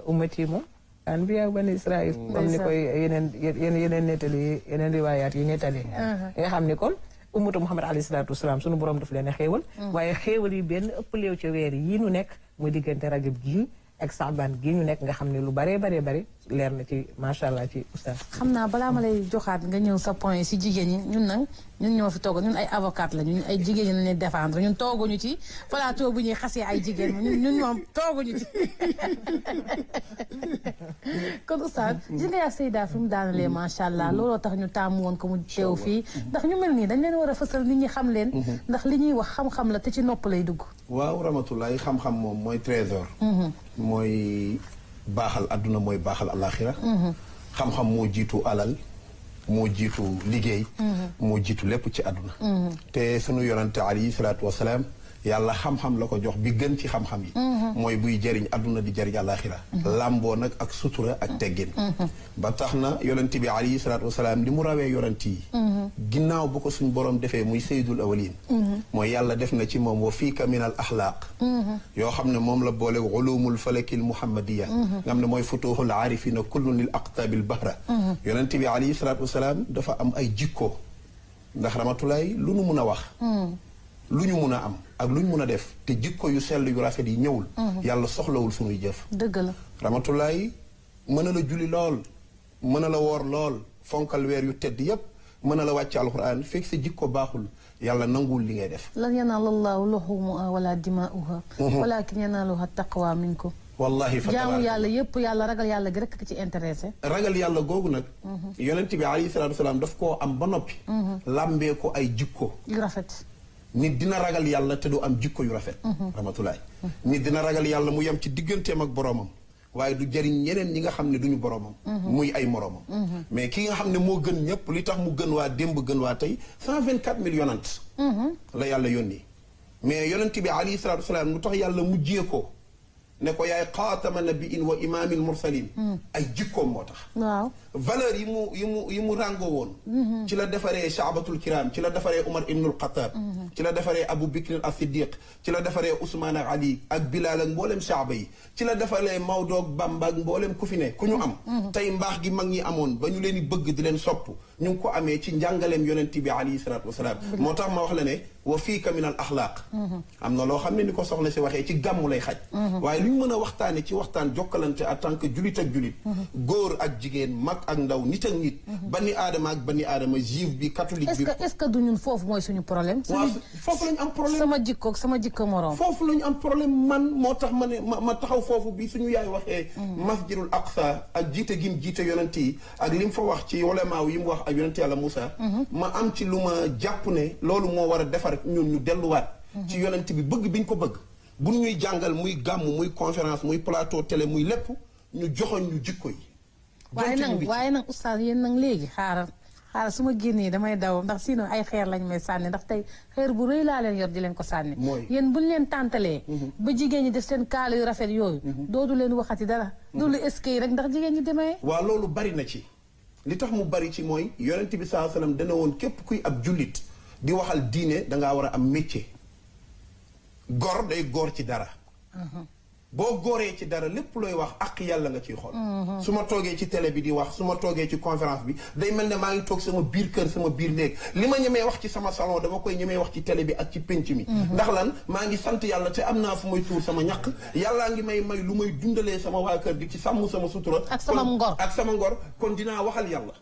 Speaker 4: ummati moom anbiya bani Israël comme ni koy yeneen nettali yeneen riwaayaat yi nettali nga xam ni kon ummatu Muhammad alayhi salaatu wasalaam sunu borom daf leen a xéewal waaye xéewal yi benn ëpp léew ca weer yii nu nekk muy diggante rajab gii ak saabaan gii ñu nekk nga xam ne lu baree leer na ci macha allah ci oustaz.
Speaker 2: xam naa balaa ma lay joxaat nga ñëw sa point si jigéen ñi ñun ñoo fi toog ñun ay avocat la ñun ay jigéen ñi la ñuy défendre ñun tooguñu ci plateau bu ñuy xasee ay jigéen ñun moom tooguñu ci. kon oustaz gis nga yaa Seyda fi mu daanalee macha allah looloo tax ñu taamu woon ko mu teew fii ndax ñu mel nii dañ leen war a fësal nit ñi xam leen. ndax li ñuy wax xam-xam la te ci nopp lay dugg.
Speaker 3: waaw Ramatoulaye xam-xam moom mooy trésor. mooy baaxal adduna mooy baaxal alaxira xam-xam moo jiitu alal moo jiitu liggéey moo jiitu lépp ci adduna te sunu yonante alayhi salaatu wasalaam yàlla xam-xam la ko jox bi gën ci xam-xam yi mooy buy jëriñ adduna di jëriñ alaxira làmboo nag ak sutura ak teggin ba tax na yonante bi alayhi salaatu wasalaam li mu rawee yonante yi ginnaaw bu ko suñ borom defee muy sayyidul awalin mooy yàlla def na ci moom wa fiika min al axlaaq yoo xam ne moom la boole ulumul falakil muhammadiya nga xam ne mooy futuhul aarifina kullun lil aqtaabil bahra yonante bi alayhi salaatu wasalaam dafa am ay jikko ndax Ramatulaay lu nu mun a wax lu ñu mun a am ak lu ñu mun a def te jikko yu sell yu rafet yi ñëwul yàlla soxlawul sunuy jëf
Speaker 2: dëgg la
Speaker 3: Ramatulaay mën na la julli lool mën na la woor lool fonkal weer yu tedd yépp mën na la wàcc alxuraan fekk sa jikko baaxul yàlla nanguwul li ngay def
Speaker 2: lan yanaala llaahu luhuumuhaa wala dimaa'uhaa walaakin yanaaluhu taqwa minkum
Speaker 3: wallahi fa
Speaker 2: jaamu yàlla yëpp yàlla ragal yàlla gi rekk ci intéressé
Speaker 3: ragal yàlla googu nag yonent bi alayhi salaatu wasalaam daf koo am ba noppi làmbee ko ay jikko
Speaker 2: yu rafet
Speaker 3: nit dina ragal yàlla te du am jikko yu rafet Ramatulaay nit dina ragal yàlla mu yem ci digganteem ak boroomam waaye du jëriñ ñeneen ñi nga xam ne duñu boroomam muy ay moroomam mais ki nga xam ne moo gën ñëpp li tax mu gën waa démb gën waa tey 124 000 yonant la yàlla yónni mais yonent bi alayhi salaatu wasalaam lu tax yàlla mujjee ko ne ko yaay xaatama nabiin wa imaamil mursalin ay jikkoom moo tax
Speaker 2: waaw
Speaker 3: valeur yi mu ràngoo woon ci la defaree shaabatul kiram ci la defaree Umar ibnul Xataab ci la defaree Abu Bakr as-Siddiq ci la defaree Ousmane ak Ali ak Bilal ak mboolem saaba yi ci la defaree Maodo ak Bamba ak mboolem ku fi ne ku ñu am tey mbaax gi mag ñi amoon ba ñu leen di bëgg di leen sopp ñu ngi ko amee ci njàngaleem yonent bi alayhi salaatu wasalaam moo tax ma wax la ne wa fiika min al axlaaq am na loo xam ne ni ko soxna si waxee ci gàmmu lay xaj waaye lu ñu mën a waxtaane ci waxtaan jokkalante en tant que julit ak julit góor ak jigéen mag ak ndaw nit ak nit bani aadama ak bani aadama juif bi catholique bi
Speaker 2: est-ce que du ñun foofu mooy suñu problème
Speaker 3: waaw foofu lañu am problème
Speaker 2: sama jikko moroom
Speaker 3: foofu lañu am problème man moo tax ma ne ma taxaw foofu bi suñu yaay waxee masjidul aqsa ak jiite gim jiite yonent yi ak li mu fa wax ci ulamaaw yi mu wax ak yonent yàlla Moussa ma am ci lu ma jàpp ne loolu moo war a defar ñun ñu delluwaat ci yonent bi bëgg biñ ko bëgg bu ñuy jàngal muy gàmm muy conférence muy plateau télé muy lépp ñu joxoñ ñu jikko yi
Speaker 2: waaye nag oustaz yéen nag léegi xaaral su ma génnee damay daw ndax sinon ay xeer lañ may sànni ndax tey xeer bu rëy laa leen yor di leen ko sànni yéen buñ leen tàntalee ba jigéen ñi def seen kaala yu rafet yooyu doodu leen waxati dara doolu eskay rek ndax jigéen ñi demee
Speaker 3: waaw loolu bari na ci li tax mu bari ci mooy yonent bi sallallahu alayhi wasallam dana woon képp kuy ab jullit di waxal diine dangaa war a am métier góor day góor ci dara boo góoree ci dara lépp looy wax ak yàlla nga ciy xool su ma toogee ci télé bi di wax su ma toogee ci conférence bi day mel ne maa ngi toog sama biir kër sama biir néeg li ma ñemee wax ci sama salon dama koy ñemee wax ci télé bi ak ci pénc mi ndax lan maa ngi sant yàlla te am naa fu may tuur sama ñaq yàllaa ngi may lu may dundalee sama waa kër di ci sàmm sama sutura
Speaker 2: ak sama ngor
Speaker 3: kon dinaa waxal yàlla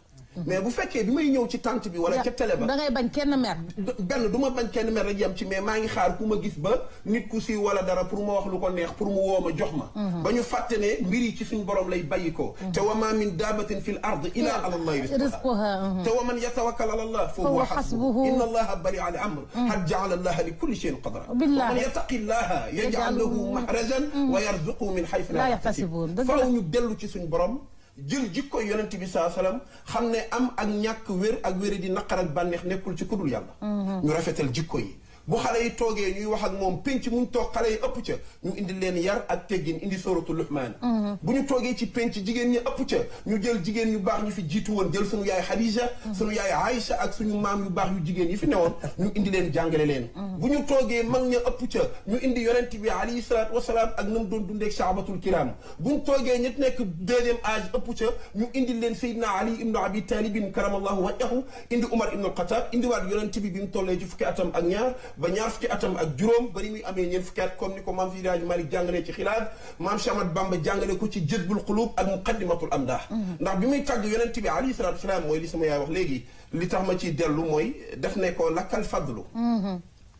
Speaker 3: mais bu fekkee bi may ñëw ci tante bi wala ca télé ba
Speaker 2: da ngay bañ kenn mer
Speaker 3: benn du ma bañ kenn mer rek yam ci mais maa ngi xaar ku ma gis ba nit ku siiw wala dara pour ma wax lu ko neex pour mu woo ma jox ma ba ñu fàtte ne mbir yi ci suñu borom lay bàyyi ko te wa ma min daabatin fi l ard illa ala allahi rizquha te wa man yatawakkal ala allah fa huwa hasbuhu inna allaha bari al amr qad jaala allaha li kulli shay'in qadra wa man yattaqi allaha yaj'al lahu mahrajan wa yarzuqhu min haythu la yahtasib faaw ñu dellu ci suñu borom jël jikko yonent bi saa salaam xam ne am ak ñàkk wér ak wéri di naqar ak bànneex nekkul ci kudul yàlla ñu rafetal jikko yi bu xale yi toogee ñuy wax ak moom penc muñ toog xale yi ëpp ca ñu indi leen yar ak teggin indi sóoratu Luqmaan bu ñu toogee ci penc jigéen ñi ëpp ca ñu jël jigéen ñu baax ñu fi jiitu woon jël suñu yaay Xadija suñu yaay Aïcha ak suñu maam yu baax yu jigéen yi fi newoon ñu indi leen jàngale leen bu ñu toogee mag ña ëpp ca ñu indi yonent bi alayhi salaatu wasalaam ak nam doon dundeeg sahabatul kiram bu ñu toogee ñet nekk deuxième âge ëpp ca ñu indi leen Seydina Ali ibnu Abi Talibin karamallahu wajhahu indi Umar ibnu Xataab indi waat yonent bi mu tollee ci fukki atam ak ñaar ba ñaar fukki atam ak juróom ba ni muy amee ñeent fukki at comme ni ko maam Seydi Hadji Malick jàngalee ci xilaaf maam Cheikh Ahmad Bamba jàngale ko ci jëzbul qulub ak muqaddimatul amdah ndax bi muy tàgg yonent bi alayhi salaatu wasalaam mooy li sama yaay wax léegi li tax ma ciy dellu mooy def ne ko lakkal fadlu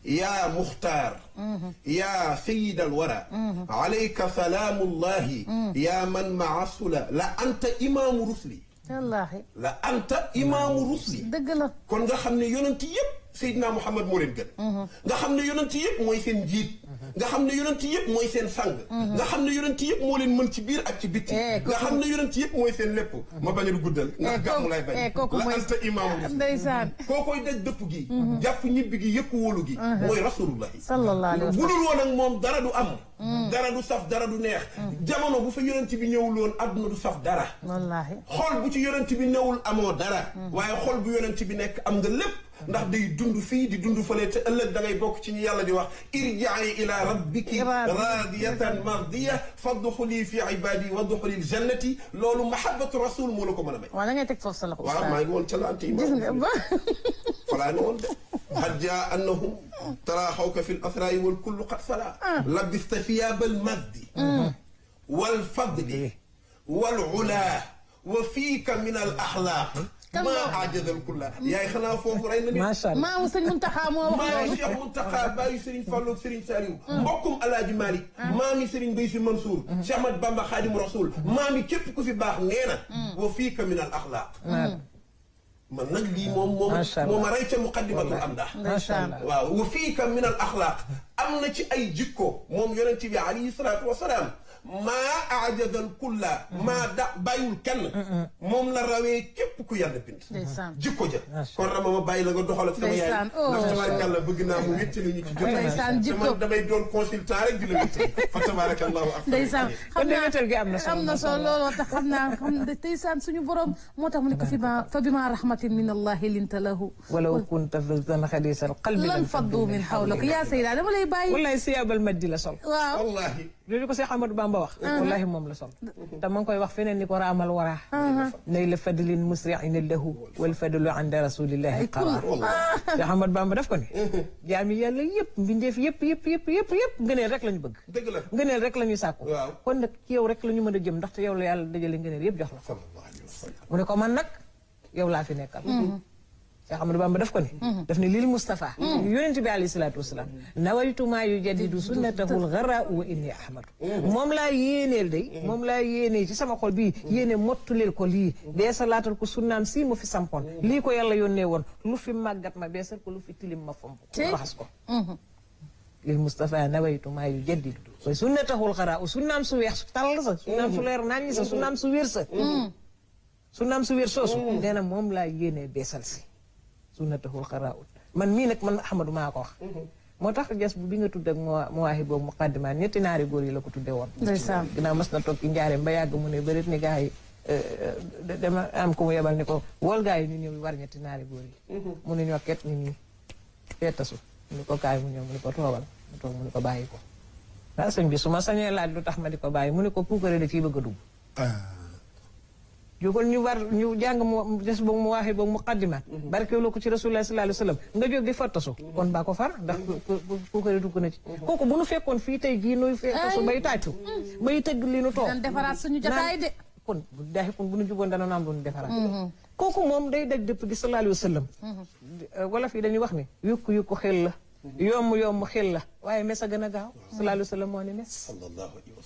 Speaker 3: yaa muxtaar yaa sayid alwara alayka salaamullahi yaa man maa sula la anta imaamu rusli
Speaker 2: wallaahi
Speaker 3: la anta imaamu rusli
Speaker 2: dëgg la
Speaker 3: kon nga xam ne yonent yëpp Seydina Muhammad moo leen gën nga xam ne yonent yëpp mooy seen njiit nga xam ne yonent yëpp mooy seen sang nga xam ne yonent yëpp moo leen mën ci biir ak ci bitti nga xam ne yonent yëpp mooy seen lépp ma bañ a guddal ndax gàmmu lay bañ la anta imaamu
Speaker 2: ndeysaan
Speaker 3: kookoy daj dëpp gi jàpp ñibbi gi yëpp wóolu gi mooy rasulullahi
Speaker 2: sallallahu alayhi wa sallam
Speaker 3: bu dul woon ak moom dara du am dara du saf dara du neex jamono bu fa yonent bi ñëwul woon adduna du saf dara
Speaker 2: wallaahi
Speaker 3: xol bu ci yonent bi newul amoo dara waaye xol bu yonent bi nekk am nga lépp ndax day dund fii di dund fële te ëllëg da ngay bokk ci ñi yàlla di wax irja'i ila rabbiki radiyatan mardiya fadxuli fi ibadi wadxuli ljannati loolu mahabbatu rasul moo la ko mën a may
Speaker 2: waaw da ngay teg foofu sa loxo
Speaker 3: waaw maa ngi woon ca la ante
Speaker 2: gis nga ba
Speaker 3: falaa ne woon de qad jaa annahum taraaxawka fi l asraai wal kullu qad fala labista thiyaaba al majdi wal fadli wal ula wa fiika min al axlaaq maa ajadal kulla yaay xanaa foofu rey na nit
Speaker 4: macha allah
Speaker 2: maamu sëñ Muntaxa moo wax
Speaker 3: maami
Speaker 2: loolu
Speaker 3: Cheikh Muntaxa baayu Serigne Fallou ak Serigne Saliou mbokkum Alaaji Malick maami Serigne Bay Si Mansour Cheikh Ahmad Bamba Xaadimu Rasul maami képp ku fi baax nee na wa fiika min al axlaaq man nag lii moom a rey ca muqaddimatul amdah waaw wa fiika min al axlaaq am na ci ay jikko moom yonent bi alayhi salaatu wasalaam maa ajazal kulla maa da bàyyiwul kenn moom la rawee képp ku yàlla bind jikko ja kon rama ma bàyyi la nga doxal ak sama yaay ndax tabaarakallah bëgg naa mu wéttali ñu ci jot damay doon consultant rek di la wéttali fa tabaarakallahu ak
Speaker 2: ndeysaan
Speaker 4: kon wéttal gi am
Speaker 2: na solo looloo tax xam naa ndeysaan suñu borom moo tax mu ne ko fa bima rahmatin min allahi linta lahu
Speaker 4: walaw kunta fazzan xalisal qalbi
Speaker 2: lan faddu min hawlak yaa sayda dama lay bàyyi
Speaker 4: wallahi siyaabal maddi la sol
Speaker 2: waaw
Speaker 3: wallahi
Speaker 4: loolu ko Cheikh Ahmadou Bamba wax wallahi moom la sol te ma ngi koy wax feneen ni ko raamal wara nay la fadlin musri'in lahu wal fadlu inda rasulillahi qara Cheikh Ahmadou Bamba daf ko ne jaami yàlla yëpp mbindeef yëpp ngëneel rek la ñu bëgg
Speaker 3: dëgg la
Speaker 4: ngëneel rek la ñuy sàkku kon nag ci yow rek la ñu mën a jëm ndaxte yow la yàlla dajale ngëneel yëpp jox la mu ne ko man nag yow laa fi nekkal Cheikh Ahmadou Bamba daf ko ne daf ne lil Mustafa yonent bi alayhi salaatu wasalaam nawaytu maa yujaddidu sunnatahul gharra wa inni ahmadu moom laa yéeneel day moom laa yéenee ci sama xol bii yéene mottuleel ko lii beesalaatal ko sunnaam si mu fi sampoon lii ko yàlla yónnee woon lu fi màggat ma beesal ko lu fi tilim ma fomp ko raxas ko lil Mustafa nawaytu maa yujaddidu wa sunnatahul gharra sunnaam su weex su tàll sa sunnaam su leer naññi sa sunnaam su wér sa sunnaam su wér soosu nee na moom laa yéenee beesal si sunnatahul xaraawut man mii nag man Ahmadou maa ko wax moo tax jas bu bi nga tudd ak Mawaahibu boobu muqaddimaat ñetti naari góor yi la ko tudde woon ginnaaw mas na toog ci njaareem ba yàgg mu ne bërit ni gars yi dama am ko mu yebal ni ko wol gars yi ñu ñëw war ñetti naari góor yi mu ne ñoo ket ni nii feetasu mu ni ko kaay mu ñëw mu ni ko toogal mu toog mu ni ko bàyyi ko daa sëñ bi su ma sañee laaj lu tax ma di ko bàyyi mu ni ko puukare da ciy bëgg a dugg jógal ñu jàng mu des boog mu waaxee boog muqaddimaat barkeeloo ko ci rasulullah sallallahu alayhi wa sallam nga jóg di fattasu kon baa ko far ndax ku ko dugg na ci kooku bu nu fekkoon fii tey jii nuy fattasu bay tàccu bay tëgg li nu toog
Speaker 2: defaraat suñu jotaay de
Speaker 4: kon bu nu juboon dana am lu nu defaraat kooku moom day daj dëpp gi sallallahu alayhi wa sallam wala fii dañuy wax ni yukku xel la yomb xel la waaye mes a gën a gaaw sallallahu alayhi wa sallam moo ne mes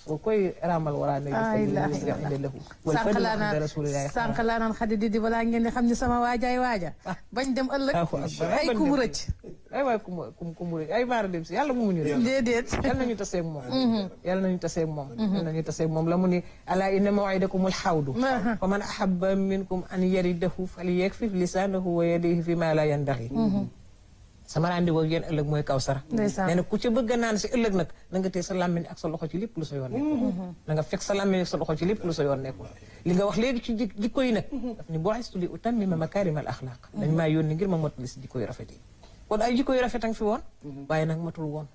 Speaker 4: boo koy raamal waraa ne
Speaker 2: sànq laa naan xadi di balaa ngeen di xam ne sama waajaay waaja bañ dem ëllëg ay ku mu rëcc
Speaker 4: ay waay ku mu rëcc ay maara dem si yàlla mu muñu rek
Speaker 2: déedéet
Speaker 4: yal nañu taseeg moom yal nañu taseeg moom la mu ni ala inna maw'idakumul hawdu fa man ahabba minkum an yaridahu falyakfif lisanahu wa yadayhi fi ma la yandaxi sama rendez-vous yéen ëllëg mooy Kawsara nee na ku ca bëgg a naan si ëllëg nag na nga tee sa làmmiñ ak sa loxo ci lépp lu sa yoon nekkul na nga fekk sa làmmiñ ak sa loxo ci lépp lu sa yoon nekkul li nga wax léegi ci jikko yi nag daf ni bu'istu li utammima makaarimal axlaaq dañ maa yónni ngir ma mottali si jikko yu rafet yi kon ay jikko yu rafet a ngi fi woon waaye nag matul woon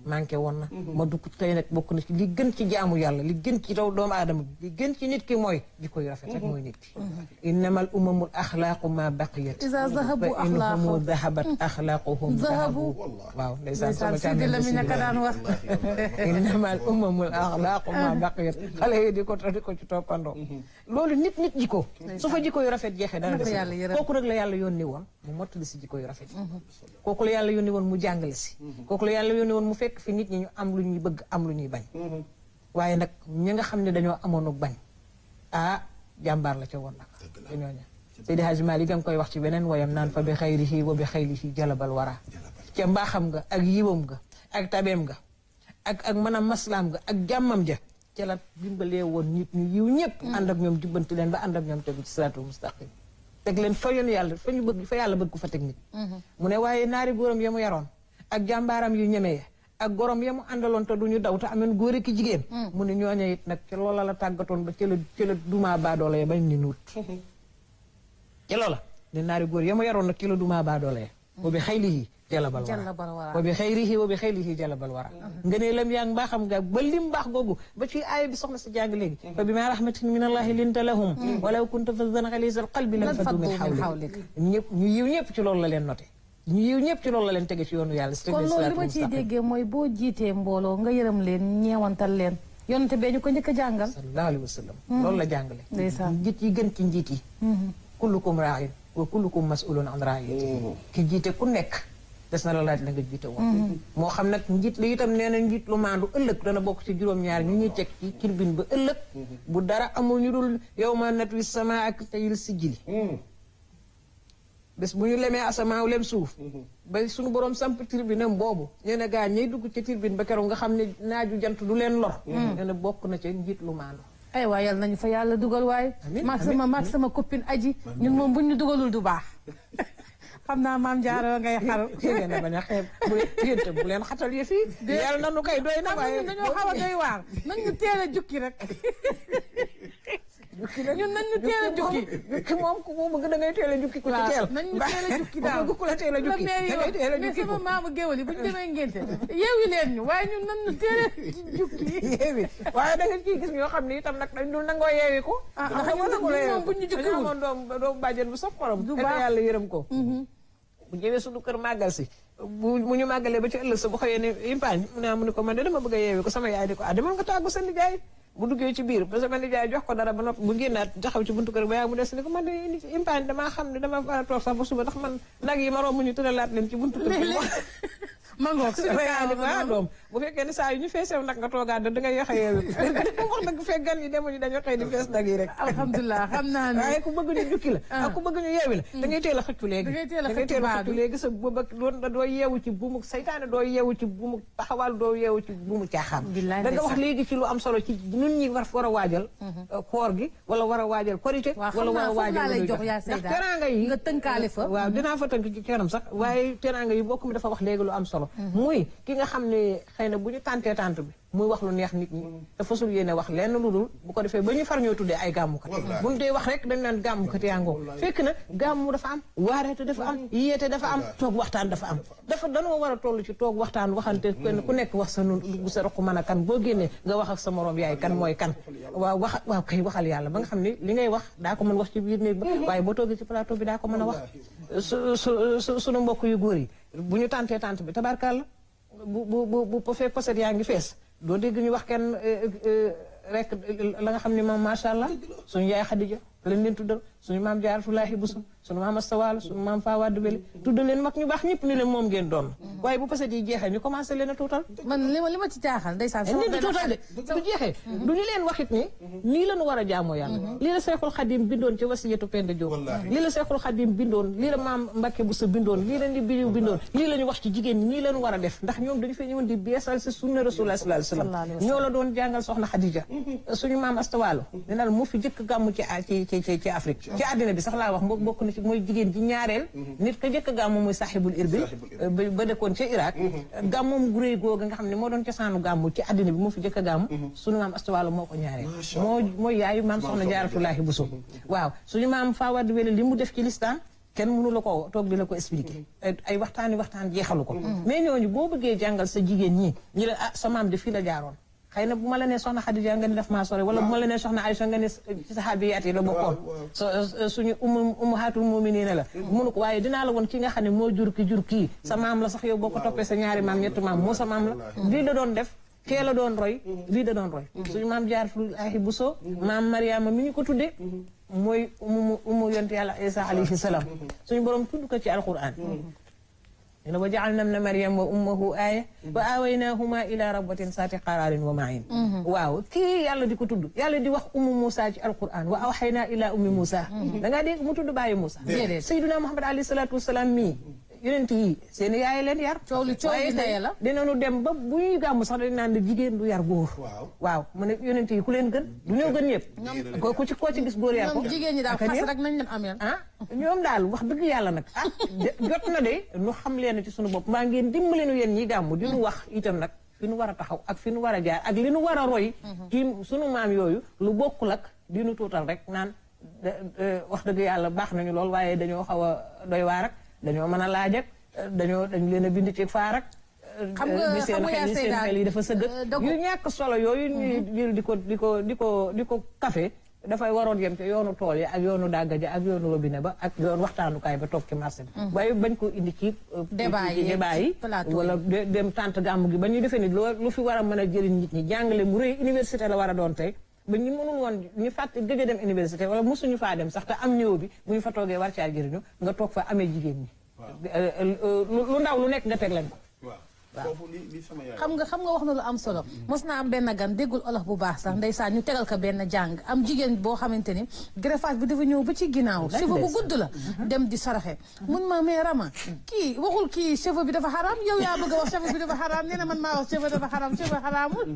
Speaker 4: manqué woon na ma dugg tey nag bokk na ci li gën ci jaamu yàlla li gën ci taw doomu aadama bi li gën ci nit ki mooy jikko yu rafet rek mooy nit ki innamal umamul axlaaqu ma baqiyat
Speaker 2: iza zahabu
Speaker 4: fa inhumu dahabat axlaaquhum zahabu waaw ndeysaan sama
Speaker 2: Sidi Lamine ka daan wax
Speaker 4: innamal umamul axlaaqu ma baqiyat xale yi di ko ci toppandoo loolu nit jikko su fa jikko yu rafet jeexee dana des kooku rek la yàlla yónni woon mu mottali si jikko yu rafet kooku la yàlla yónni woon mu jàngale si kooku la yàlla yónni woon mu fekk fi nit ñi ñu am lu ñuy bëgg am lu ñuy bañ waaye nag ñi nga xam ne dañoo amoon ak bañ jàmbaar la ca woon nag te ñooña Seydi Hadji Malick nga koy wax ci beneen woyam naan fa bi xayrihi wa bi xayrihi jalabal wara ca mbaaxam nga ak yiwam nga ak tabeem nga ak mën a maslaam nga ak jàmmam ja ca la dimbalee woon nit ñu yiw ñëpp ànd ak ñoom jubbanti leen ba ànd ak ñoom tegu ci siraatul mustaqim teg leen fa yoon yàlla fa ñu bëgg fa yàlla bëgg ko fa teg nit mu ne waaye naari góoram ya mu yaroon ak jàmbaaram yu ñeme ya ak gorom ya mu àndaloon te duñu daw te amoon góor ki jigéen mu ne ñooñe it nag ca loola la tàggatoon ba ca la dumaa baadoola ya bañ ni nuut ca loola ne naari góor ya mu yaroon nag ca la dumaa baadoola ya wa bi xaylihi jalabal wara wa bi xayrihi jalabal wara nga ne lam yaa ngi mbaaxam nga ba lim baax googu ba ci aaya bi soxna si jàng léegi fa bi ma rahmatin min allahi linta lahum walaw kunta fazzan ghalizal qalbi lam faddu min hawlik ñëpp ñu yiw ñëpp ci loolu la leen noté ñu yiw ñëpp ci loolu la leen tege ci yoonu yàlla
Speaker 2: kon loolu li ma ciy déggee mooy boo jiitee mbooloo nga yërëm leen ñeewantal leen yonte bee ñu ko njëkk a jàngal
Speaker 4: sallallahu alayhi wa sallam loolu la jàngale njiit yi gën ci njiit yi kullukum raa'in wa kullukum mas'ulun an ra'iyyatihi ki jiite ku nekk des na la laaj la nga jiite woon moo xam nag njiit la itam nee na njiit lu maandu ëllëg dana bokk ci juróom-ñaar ñu ñuy teg ci turbine ba ëllëg bu dara amul ñu dul yow ma natwi sama ak tayil sijili bés bu ñu lemee asamaaw lem suuf ba suñu borom samp turbine am boobu nee na gaa ñiy dugg ci turbine ba keroog nga xam ne naaju jant du leen lor nee na bokk na ca njiit lu maandu
Speaker 2: ay waay yàlla nañu fa yàlla dugal waaye maag sama copine aji ñun moom buñ ñu dugalul du baax xam naa maam Jaara ngay xaru
Speaker 4: ngeen a bañ a xeeb bu leen xatal yi fii yàlla nanu koy doy na waaye
Speaker 2: dañoo xaw a doy waar nañ ñu teel a jukki rek ñun nañ ñu teel a jukki
Speaker 4: jukki moom ku mu bëgg da ngay teel a jukki ku ci teel
Speaker 2: nañ ñu teel a jukki daal
Speaker 4: ku la teel a jukki da ngay teel a jukki
Speaker 2: mais sama maamu géwël yi bu ñu demee ngénte yeewi leen ñu waaye ñun nañ ñu teel a jukki
Speaker 4: yeewi waaye da nga ciy gis ñoo xam ne itam nag dañ dul nangoo yeewi ko
Speaker 2: ndax moom bu ñu jukkiwul
Speaker 4: amoon doom bàjjen bu sof xorom du baax yàlla yërëm ko bu ñëwee suñu kër màggal si bu ñu màggalee ba ci ëllëg sa bu xëyee ne impaañ mu ne ko man de dama bëgg a yeewi ko sama yaay di ko demal nga tàggu sa nijaay bu duggee ci biir ba sama nijaay jox ko dara ba noppi bu génnaat taxaw ci buntu kër ba yaa mu des ni ko man de impaañ damaa xam ne dama war a toog sax ba suba ndax man nag yi ma romb ñu tëralaat leen ci buntu kër
Speaker 2: ma ngoog
Speaker 4: sama yaay di ko doom bu fekkee ne saa yu ñu feesew nag nga toogaat da ngay yoxe yeewi ko wax nag fekk gan yi demuñu dañoo xëy di fees nag yi rek
Speaker 2: alhamdulilah xam naa ne
Speaker 4: waaye ku bëgg ñu jukki la ak ku bëgg ñu yeewi la da ngay teel a xëccu léegi da ngay teel a xëccu léegi sa booba doo yeewu ci buumu saytaane doo yeewu ci buumu taxawal doo yeewu ci buumu caaxaan da nga wax léegi ci lu am solo ci ñun ñi war a waajal koor gi wala war a waajal korité wala war a waajal ndax teraanga yi
Speaker 2: nga tënkaale fa
Speaker 4: waaw dinaa fa tënk ci kanam sax waaye teraanga yi bokk mi dafa wax léegi lu am solo muy ki nga xam ne xëy na bu ñu tàntee tànt bi muy wax lu neex nit ñi te fasul yéene wax lenn lu dul bu ko defee ba ñu far ñoo tuddee ay gàmmukat bu ñu dee wax rek dañ naan gàmmukat yaa ngoo fekk na gàmmu dafa am waareete dafa am yéete dafa am toog waxtaan dafa am danoo war a toll ci toog waxtaan waxante kenn ku nekk wax sa nu bu sa roq mën a kan boo génnee nga wax ak sa morom yaay kan mooy kan waaw kay waxal yàlla ba nga xam ne li ngay wax daa ko mën wax ci biir néeg ba waaye boo toogee ci plateau bi daa ko mën a wax suñu mbokk yu góor yi bu ñu tàntee tànt bi tabarkàlla bu fekk poset yaa ngi fees doo dégg ñu wax kenn rek la nga xam ne moom macha allah suñu yaay Xadija lañ leen tuddal suñu maam Jaaratulaahi Buso suñu maam Astawaalo suñu maam Fawade Wele tuddal leen mag ñu baax ñëpp ni leen moom ngeen doon waaye bu paset yi jeexee ñu commencé leen a tuutal
Speaker 2: man li ma ci jaaxal ndeysaan
Speaker 4: leen di tuutal de bu jeexee du ñu leen waxit ni nii lañu war a jaamoo yàlla lii la Seexul Xadim bindoon ci wasiyatu Penda Diop lii la Seexul Xadim bindoon lii la maam Mbacke Buso bindoon lii la ñu bidiw bindoon lii la ñu wax ci jigéen ñi nii lañu war a def ndax ñoom dañu fee ñëwoon di beesal si sunna Rasulullah sallallahu alayhi wasallam ñoo la doon jàngal soxna Xadija suñu maam Astawaalo dinal moo fi jëkk gàmmu ci Afrique ci àddina bi sax laa wax bokk na ci mooy jigéen ji ñaareel nit ka jëkk gàmmu muy saaxibul irbil ba dëkkoon ca Irak gàmmoom gu réy googa nga xam ne moo doon cosaanu gàmmu ci àddina bi moo fi jëkk gàmmu suñu maam Astawaalo moo ko ñaareel mooy yaayu maam soxna Jaaratulaahi Buso waaw suñu maam Fawade Wele li mu def ci listaan kenn mënu la ko toog di la ko expliquer ay waxtaan jeexalu ko mais ñooñu boo bëggee jàngal sa jigéen ñi la sa maam de fii la jaaroon xëy na bu ma la nee soxna Xadija nga ni daf maa sore wala bu ma la nee soxna Aysa nga ni ci saxaabiyaat yi la bokkoon suñu ummahatul muminina la mënu ko waaye dinaa la woon ki nga xam ne moo jur kii sa maam la sax yow boo ko toppee sa ñaari maam ñetti maam moo sa maam la lii da doon def kee la doon roy lii da doon roy suñu maam Jaaratulaahi Buso maam Mariama mi ñu ko tuddee mooy umu yonent yàlla Isa alayhi salaam suñu borom tudd ko ci alquran ne wa ja'alna ibna Maryam wa ummuhu aaya wa aawaynahuma ila rabbatin saati qararin wa ma'in waaw kii yàlla di ko tudd yàlla di wax ummu Moussa ci alquran wa awxaynaa ila ummi Moussa da ngaa dégg mu tudd bàyyi Moussa Sayyiduna Muhammad alayhi salaatu wasalaam mii yonent yi seen yaay leen yar
Speaker 2: coow li tey la
Speaker 4: dinañu dem ba bu ñuy gàmmu sax dañ naan ne jigéen du yar góor waaw mu ne yonent yi ku leen gën du ñoo gën ñëpp koo ci gis góor yar ko
Speaker 2: jigéen ñi daal fas rek nañ leen ameel
Speaker 4: ñoom daal wax dëgg yàlla nag jot na de nu xam leen ci suñu bopp mbaa ngeen dimbali nu yéen ñi gàmmu di nu wax itam nag fi nu war a taxaw ak fi nu war a jaar ak li nu war a roy ci sunu maam yooyu lu bokkul ak di nu tuutal rek naan wax dëgg yàlla baax nañu lool waaye dañoo xaw a doy waar ak dañoo mën a laaj ak dañu leen a bind ci faar ak
Speaker 2: xam nga
Speaker 4: seen xel yi dafa sëgg yu ñàkk solo yooyu ñuy jël di ko café dafay waroon yem te yoonu tool yi ak yoonu dàgga ja ak yoonu robinet ba ak yoonu waxtaanukaay ba toog ci marché bi waaye bañ ko indi ci débat yi wala dem tànt gàmmu gi ba ñu defee ni lu fi war a mën a jëriñ nit ñi jàngale mu rëy université la war a doon tey ba ñu mënul woon ñu fàtte gëj a dem université wala mosuñu faa dem sax te am ñëw bi bu ñu fa toogee war caa jëriñu nga toog fa amee jigéen ñi lu ndaw lu nekk nga teg leen ko
Speaker 2: xam nga wax na lu am solo mos naa am benn gan déggul olof bu baax sax ndeysaan ñu tegal ko benn jàng am jigéen boo xamante ni greffage bi dafa ñëw ba ci ginnaaw cheveux bu gudd la dem di saraxe mun ma mais Rama kii waxul kii cheveux bi dafa xaraam yow yaa bëgg a wax cheveux bi dafa xaraam nee na man maa wax cheveux dafa xaraam cheveux xaraamul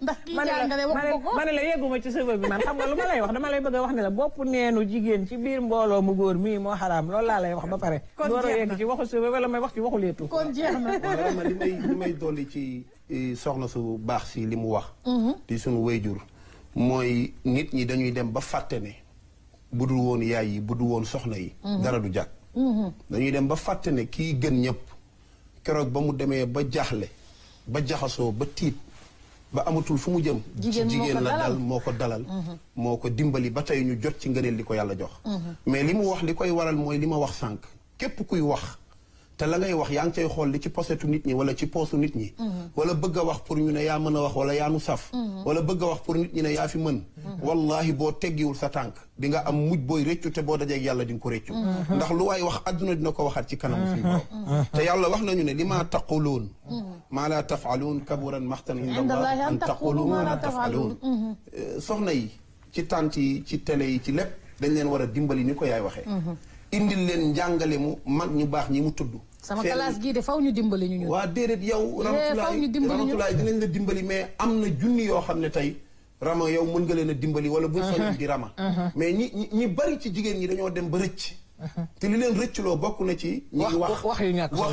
Speaker 2: ndax kii jàngale wax ko
Speaker 4: ma ne la yegguma ci cheveux bi man xam nga lu ma lay wax dama lay bëgg a wax ne la bopp neenu jigéen ci biir mbooloo mu góor mii moo xaraam loolu laa lay wax ba pare door a yegg ci waxu cheveux wala may wax ci waxu leetu
Speaker 2: kon jeex na
Speaker 3: li may dolli ci soxna su baax si li mu wax di suñu wayjur mooy nit ñi dañuy dem ba fàtte ne bu dul woon yaay yi bu dul woon soxna yi dara du jàkk dañuy dem ba fàtte ne kii gën ñëpp keroog ba mu demee ba jaaxle ba jaxasoo ba tiit ba amatul fu mu jëm ci jigéen la dal moo ko dalal moo ko dimbali ba tey ñu jot ci ngëneel li ko yàlla jox mais li mu wax li koy waral mooy li ma wax sànq képp kuy wax te la ngay wax yaa ngi cay xool li ci posetu nit ñi wala ci poosu nit ñi wala bëgg a wax pour ñu ne yaa mën a wax wala yaa nu saf wala bëgg a wax pour nit ñi ne yaa fi mën wallahi boo teggiwul sa tànk di nga am mujj booy réccu te boo dajeeg yàlla di nga ko réccu ndax lu waay wax adduna dina ko waxaat ci kanam suñu borom te yàlla wax nañu ne li maa taquluun maa laa tafaluun kaburan maxtan inda allah an taqulu maa laa tafaluun soxna yi ci tànt yi ci télé yi ci lépp dañ leen war a dimbali ni ko yaay waxee indil leen njàngale mu mag ñu baax ñi mu tudd
Speaker 2: sama classe gii de faw ñu dimbali ñu
Speaker 3: waa déedéet yow Ramatulaay dinañ la dimbali mais am na junni yoo xam ne tey Rama yow mën nga leen a dimbali wala buñ soññ di Rama mais ñi bari ci jigéen ñi dañoo dem ba rëcc te li leen rëccloo bokk na ci ñi wax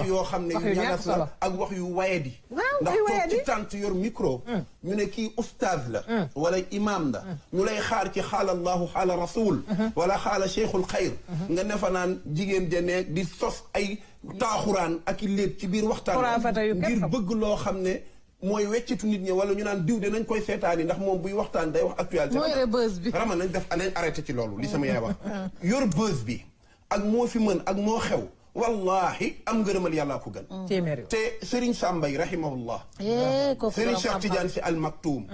Speaker 3: yoo xam ne yu ñagas la ak wax yu wayedi ndax toog ci tànt yor micro ñu ne kii oustaz la wala imam la ñu lay xaar ci xaala allahu xaala rasul wala xaala cheikhul xayr nga ne fa naan jigéen jane di sos ay taaxuraan ak i léeb ci biir waxtaan ngir bëgg loo xam ne mooy weccitu nit ñi wala ñu naan diw de nañ koy seetaani ndax moom buy waxtaan day wax actualité Rama nañ def nañ arrêté ci loolu li sama yaay wax yor buzz bi ak moo fi mën ak moo xew wallahi am ngërëmal yàllaa ko gën te Serigne Sambay rahimahullah Serigne Cheikh Tidiane si al Maktoum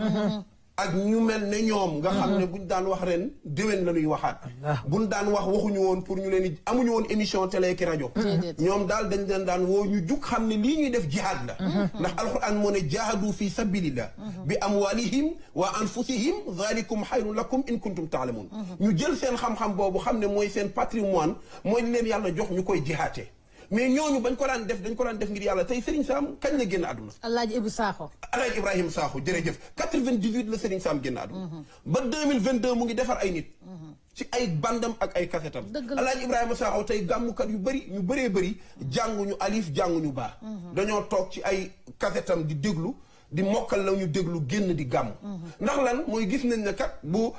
Speaker 3: ak ñu mel ne ñoom nga xam ne buñ daan wax ren déwén la ñuy waxaat buñ daan wax waxuñu woon pour ñu leen amuñu woon émission télé ki rajo ñoom daal dañ leen daan woo ñu jug xam ne lii ñuy def jihaad la ndax alquran moo ne jahadu fi sabilillah bi amwalihim wa anfusihim zalikum xayrun lakum in kuntum taalamun ñu jël seen xam-xam boobu xam ne mooy seen patrimoine mooy leen yàlla jox ñu koy jihaate mais ñooñu bañ ko daan def dañ ko daan def ngir yàlla tey Serigne Sam kañ la génn àdduna
Speaker 2: Alaaji Ibu Sakho
Speaker 3: Alaaji Ibrahima Sakho jërëjëf 98 la Serigne Sam génn àdduna ba 2022 mu ngi defar ay nit ci ay bandam ak ay kasetam Alaaji Ibrahima Sakho tey gàmmukat yu bëri ñu bëree bëri jànguñu alif jànguñu baa dañoo toog ci ay kasetam di déglu di mokkal la ñu déglu génn di gàmm ndax lan mooy gis nañ ne kat bu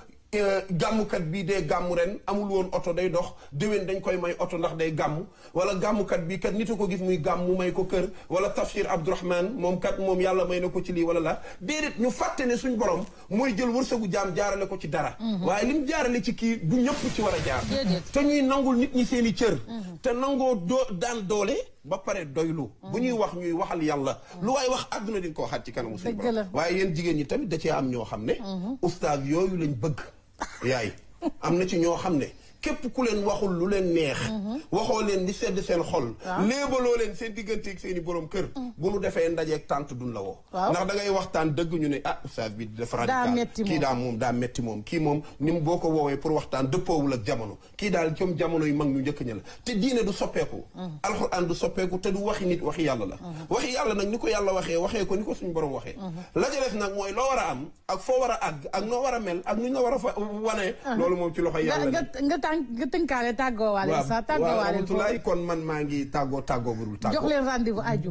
Speaker 3: gàmmukat bii dee gàmmu ren amul woon oto day dox déwén dañ koy may oto ndax day gàmmu wala gàmmukat bii kat nit a ko gis muy gàmm mu may ko kër wala tafsir Abdourahman moom kat moom yàlla may na ko ci lii wala la déedéet ñu fàtte ne suñ borom mooy jël wërsëgu jaam jaarale ko ci dara waaye lim jaarale ci kii du ñëpp ci war a jaar te ñuy nangul nit ñi seen i cër te nangoo daan doole ba pare doylu bu ñuy wax ñuy waxal yàlla lu waaye wax àdduna di ko waxaat ci kanamu suñu borom waaye yéen jigéen ñi tamit da cee am ñoo xam ne oustaz yooyu lañ bëgg yaay am na ci ñoo xam ne képp ku leen waxul lu leen neex waxoo leen di sedd seen xol léebaloo leen seen digganteeg seen i borom kër bu nu defee ndajeeg tànt duñ la woo ndax da ngay waxtaan dëgg ñu ne ah oustaz bi dafa radical kii daa metti moom kii moom ni mu boo ko woowee pour waxtaan dëppoowul ak jamono kii daal comme jamono yu mag ñu njëkk ña la te diine du soppeeku alxuraan du soppeeku te du waxi nit waxi yàlla la waxi yàlla nag ni ko yàlla waxee ko ni ko suñu borom waxee la ca def nag mooy loo war a am ak foo war a àgg ak noo war a mel ak nuñ la war a fa wanee loolu moom ci loxo yàlla
Speaker 2: nga tënkaale tàggoowaale sa tàggoowaale
Speaker 3: rahmatulaay kon man maa ngi tàggoo budul tàggoo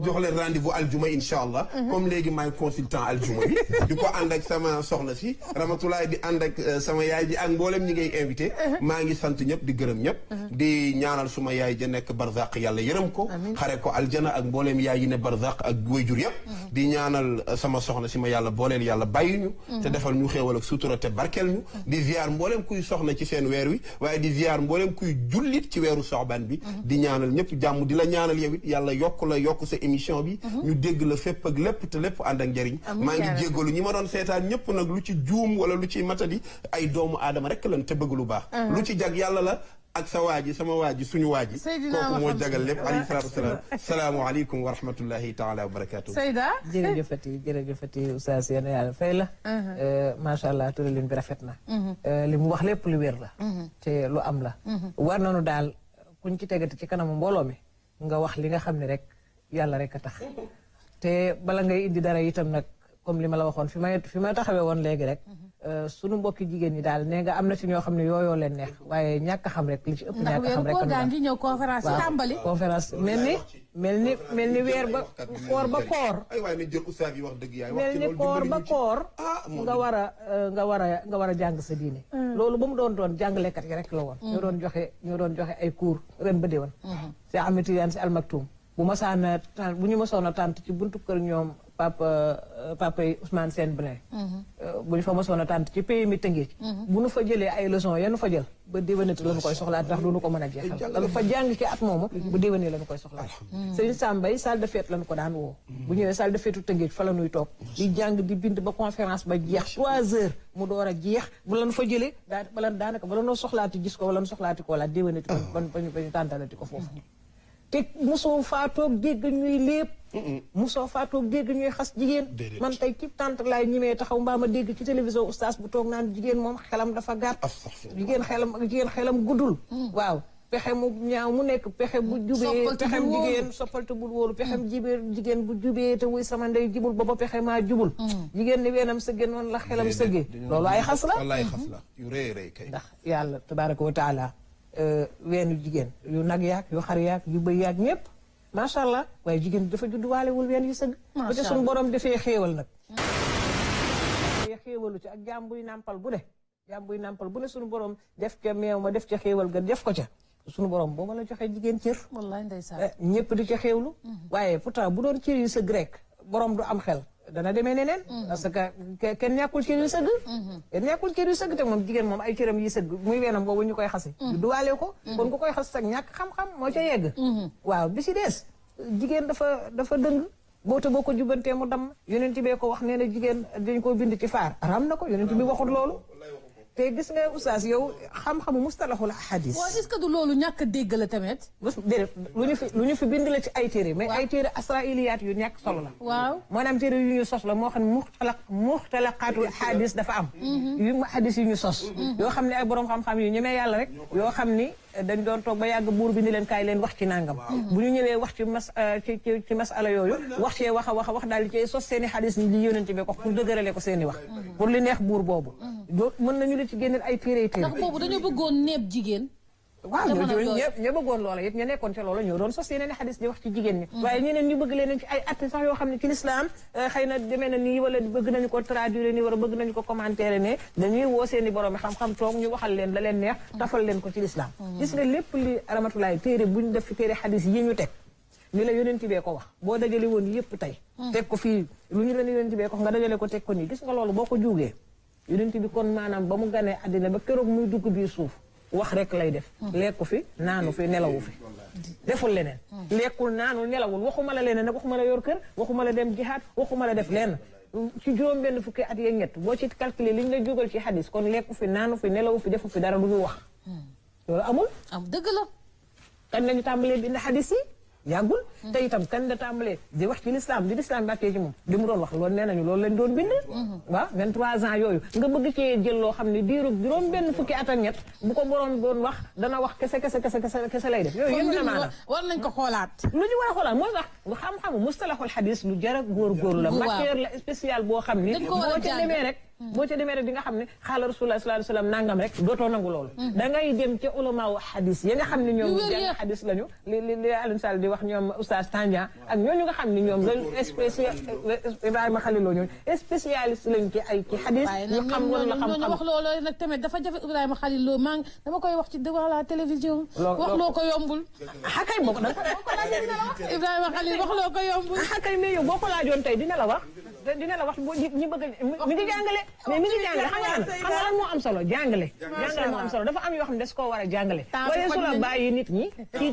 Speaker 2: jox leen rendez-vous aljuma
Speaker 3: incha allah comme léegi maay consultant aljuma bi di ko ànd ak sama soxna si rahmatulaay di ànd ak sama yaay ji ak mboolem ñi ngay invité maa ngi sant ñëpp di gërëm ñëpp di ñaanal suma yaay ja nekk barzaq yàlla yërëm ko xare ko aljana ak mboolem yaay yi ne barzaq ak wayjur yëpp di ñaanal sama soxna si ma yàlla booleel yàlla bàyyi ñu te defal ñu xéewal ak sutura te barkeel ñu di ziar mboolem kuy soxna ci seen weer wi waaye di ziar mboolem kuy jullit ci weeru soxbaan bi di ñaanal ñëpp jàmm di la ñaanal yow it yàlla yokk sa émission bi ñu dégg la fépp ak lépp te lépp ànd ak njëriñ maa ngi jéggalu ñi ma doon seetaan ñëpp nag lu ci juum wala lu ci matadi ay doomu aadama rek lan te bëgg lu baax lu ci jag yàlla la ak sa waaji sama waaji suñu waaji kooku moo jagal lépp alayhi salaatu wasalaam salaamualeykum wa rahmatullahi taala wa barakatuh
Speaker 2: Seyda
Speaker 4: jërëjëfati oustaz yéen yàlla fay la macha allah tëralin bi rafet na li mu wax lépp lu wér la te lu am la war nañu daal kuñ ci tegati ci kanamu mbooloo mi nga wax li nga xam ne rek yàlla rek a tax te bala ngay indi dara itam nag comme li ma la waxoon fi may taxawee woon léegi rek sunu mbokki jigéen ñi daal nee nga am na ci ñoo xam ne yooyoo leen neex waaye ñàkk xam rek li ci ëpp ñàkk xam rek
Speaker 2: gaa ngi ñëw conférence yi tàmbali
Speaker 4: conférence mel ni weer ba koor ba koor
Speaker 3: ay waaye ni jël ustaas yi wax dëgg yaay
Speaker 4: mel ni koor ba koor nga war a jàng sa diine loolu ba mu doon jàngalekat yi rek la woon ñoo doon joxe ay cours ren ba déwén si amati yaan si almaktum bu ñu mësoon a tànt ci buntu kër ñoom papa Ousmane Sène Brin bu ñu fa mosoon a tànt ci pays mi tëngee bu nu fa jëlee ay leçons yanu fa jël ba déwénati la nu koy soxlaat ndax du nu ko mën a jeexal la nu fa jàng ci at moomu bu déwénee la nu koy soxlaat Sëriñ Sambay salle de fête la nu ko daan woo bu ñëwee salle de fête u tëngee fa la nuy toog di jàng di bind ba conférence ba jeex 3 heures mu door a jeex bu la nu fa jëlee daanaka ba la noo soxlaati gis ko wala nu soxlaati ko la déwénati ko ba ñu tàntalati ko foofu te mosoo faa toog dégg ñuy lépp mosoo faa toog dégg ñuy xas jigéen man tey ci tànt laay ñimee taxaw mbaa ma dégg ci télévision oustaz bu toog naan jigéen moom xelam dafa gàtt jigéen xelam guddul waaw pexe mu ñaaw mu nekk pexe bu jubee pexem jigéen soppalte bul wóolu pexem jigéen bu jubee te wuy sama ndey jubul booba pexe maa jubul jigéen ni weenam sëggee noonu la xelam sëggee loolu ay xas la
Speaker 3: wallaay xas la yu rëy kay
Speaker 4: ndax yàlla tabaraka wa taala weenu jigéen yu nag yaag yu xar yaag yu bëy yaag ñëpp macha allah waaye jigéen dafa judduwaalewul ween yu sëgg ba te suñu borom defee xéewal nag xéewalu ci ak jaam buy nàmpal bu ne suñu borom def ca meew ma def ca xéewal ga def ko ca suñu borom booba la joxee jigéen cër
Speaker 2: wallaay ndeysaan
Speaker 4: ñëpp di ca xéewlu waaye pourtant bu doon cër yu sëgg rek borom du am xel dana demee neneen parce que kenn ñàkkul cër yu sëgg te moom jigéen moom ay cëram yi sëgg muy weenam boobu ñu koy xase du waale ko kon ku koy xas sag ñàkk xam-xam moo ca yegg waaw bi si des jigéen dafa dëng boo ko jubantee mu damm yonent bee ko wax nee na jigéen dañ koo bind ci faar araam na ko yonent bi waxul loolu te gis nga oustaz yow xam-xamu mustalahul ahadis.
Speaker 2: waaw est-ce que du loolu ñàkk a dégg la tamit.
Speaker 4: déedéet lu ñu fi bind la ci ay téere mais ay téere asrailiyaat yu ñàkk solo la.
Speaker 2: waaw
Speaker 4: maanaam téere yu ñu sos la moo xam ne muxtalaqaatul ahadis dafa am. yu hadis yu ñu sos. yoo xam ne ay borom xam-xam yu ñemee yàlla rek. yoo xam ni dañ doon toog ba yàgg buur bi ni leen kaay leen wax ci nangam. bu ñu ñëwee wax ci masala yooyu. wax cee wax a wax daal di cee sos seen i hadis ni li yónent bi ko pour dëgërale ko seen i wax. pour li neex buur boobu. mën nañu la ci génneel ay téere
Speaker 2: ndax boobu dañoo bëggoon neeb jigéen.
Speaker 4: waaw ña bëggoon loola it ña nekkoon ca loola ñoo doon sos yeneen i xadis di wax ci jigéen ñi waaye ñeneen ñu bëgg leen ci ay atte sax yoo xam ne ci lislaam xëy na demee na nii wala bëgg nañu ko traduire nii wala bëgg nañu ko commentaire ne dañuy woo seen i borom xam-xam toog ñu waxal leen la leen neex tafal leen ko ci lislaam gis nga lépp li ramatulaay téere buñ def fi téere xadis yi ñu teg ni la yonent bee ko wax boo dajale woon yëpp tey teg ko fii lu ñu la ne yonent bee ko nga dajale ko teg ko nii gis nga loolu boo ko juugee yonent bi kon maanaam ba mu ganee àddina ba keroog muy dugg biir suuf wax rek lay def lekku fi naanu fi nelawu fi deful leneen lekkul naanu nelawul waxuma la leneen nag waxuma la yor kër waxuma la dem jihaad waxuma la def lenn ci juróom benn fukki at yeeg ñett boo ci calculer liñ la jógal ci hadis kon lekku fi naanu fi nelawu fi defu fi dara du ñu wax loolu amul
Speaker 2: am dëgg la
Speaker 4: kan lañu tàmbalee bind hadis yi yàggul te itam kan la tàmbalee di wax ci l'islam di l'islam bàkkee ci moom li mu doon wax loolu nee nañu loolu lañ doon bind waaw 23 ans yooyu nga bëgg cee jël loo xam ne diirub juróom benn fukki at ak ñett bu ko boroom doon wax dana wax kese lay def yooyu yëpp na maanaam
Speaker 2: war nañ ko xoolaat
Speaker 4: lu ñu war a xoolaat moo tax xam-xamu mustalahul hadis lu jar a góorgóorlu la matière la spéciale boo xam ni boo ca demee rek di nga xam ne xaala rasulullah sallallahu alayhi wasallam nangam rek dootoo nangu loolu da ngay dem ca ulama wu hadis ya nga xam ne ñoom jàng hadis lañu li Alioune Sall di wax ñoom oustaz Tandia ak ñooñu nga xam ne ñoom la spécial Ibrahima Khalil ñooñu spécialiste lañu ci hadis ñu xam wala xam-xam
Speaker 2: wax loolu nag tamit dafa jafe Ibrahima Khalil Lo maa dama koy wax ci devant la télévision wax loo ko yombul
Speaker 4: xakay boo ko
Speaker 2: Ibrahima Khalil wax loo ko yombul
Speaker 4: xakay mais yow boo ko laajoon tey dina la wax ñi bëgg mi ngi jàngale mais mi ngi jàngale xam nga lan moo am solo jàngale moo am solo dafa am yoo xam ne des koo war a jàngale waaye su la bàyyi nit ñi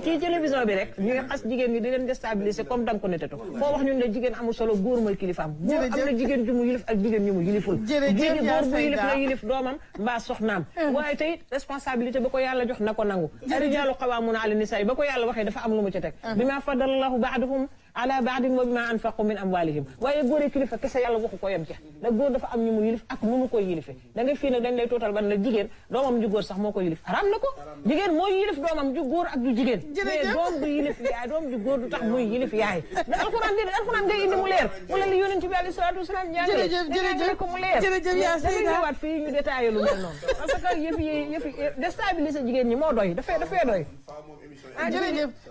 Speaker 4: ci télévision bi rek ñuy xas jigéen ñi di leen déstabiliser comme danga ko netetu foo wax ñun ne jigéen amul solo góor mooy kilifaam góor am na jigéen ju mu yilif ak jigéen ñu mu yiliful jigéen góor bu yilif la yilif doomam mbaa soxnaam waaye tey responsabilité ba ko yàlla jox na ko nangu ar-rijaalu qawwaamuuna ala nisaa ba ko yàlla waxee dafa am lu mu ci teg bimaa faddala Allahu ba'dahum ala ba'din wa bimaa anfaqu min amwaalihim waaye góor kilifa kese yàlla waxu ko yem ca ndax góor dafa am ñu mu yilif ak nu mu koy yilife da ngay fii nag dañ lay tootal ban la jigéen doomam ju góor sax moo ko yilif haram na ko jigéen mooy yilif doomam ju góor ak ju jigéen mais doom du yilif yaay doom ju góor du tax muy yilif yaay da alxuraan ngay indi mu leer wala li yonent bi alayhi salaatu wasalaam jàngale ko mu leer
Speaker 2: jërëjëf yaa Seyda
Speaker 4: waat fii ñu détaillé lu mel noonu parce que yëf yi déstabiliser jigéen ñi moo doy dafay doy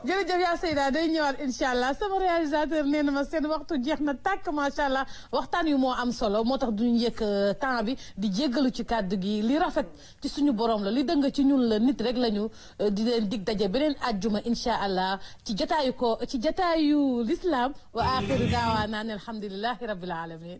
Speaker 2: jërëjëf yaa Seyda day ñëwaat incha allah sama réalisateur nee na ma seen waxtu jeex na tàkk macha allah waxtaan yu moo am solo moo tax duñu yëkk temps bi di jéggalu ci kàddu gi li rafet ci suñu borom la li dëng ci ñun la nit rek lañu di leen dig daje beneen àjjuma incha allah ci jotaayu l'islam wa axiru daawaana alhamdulillahi rabbil alamin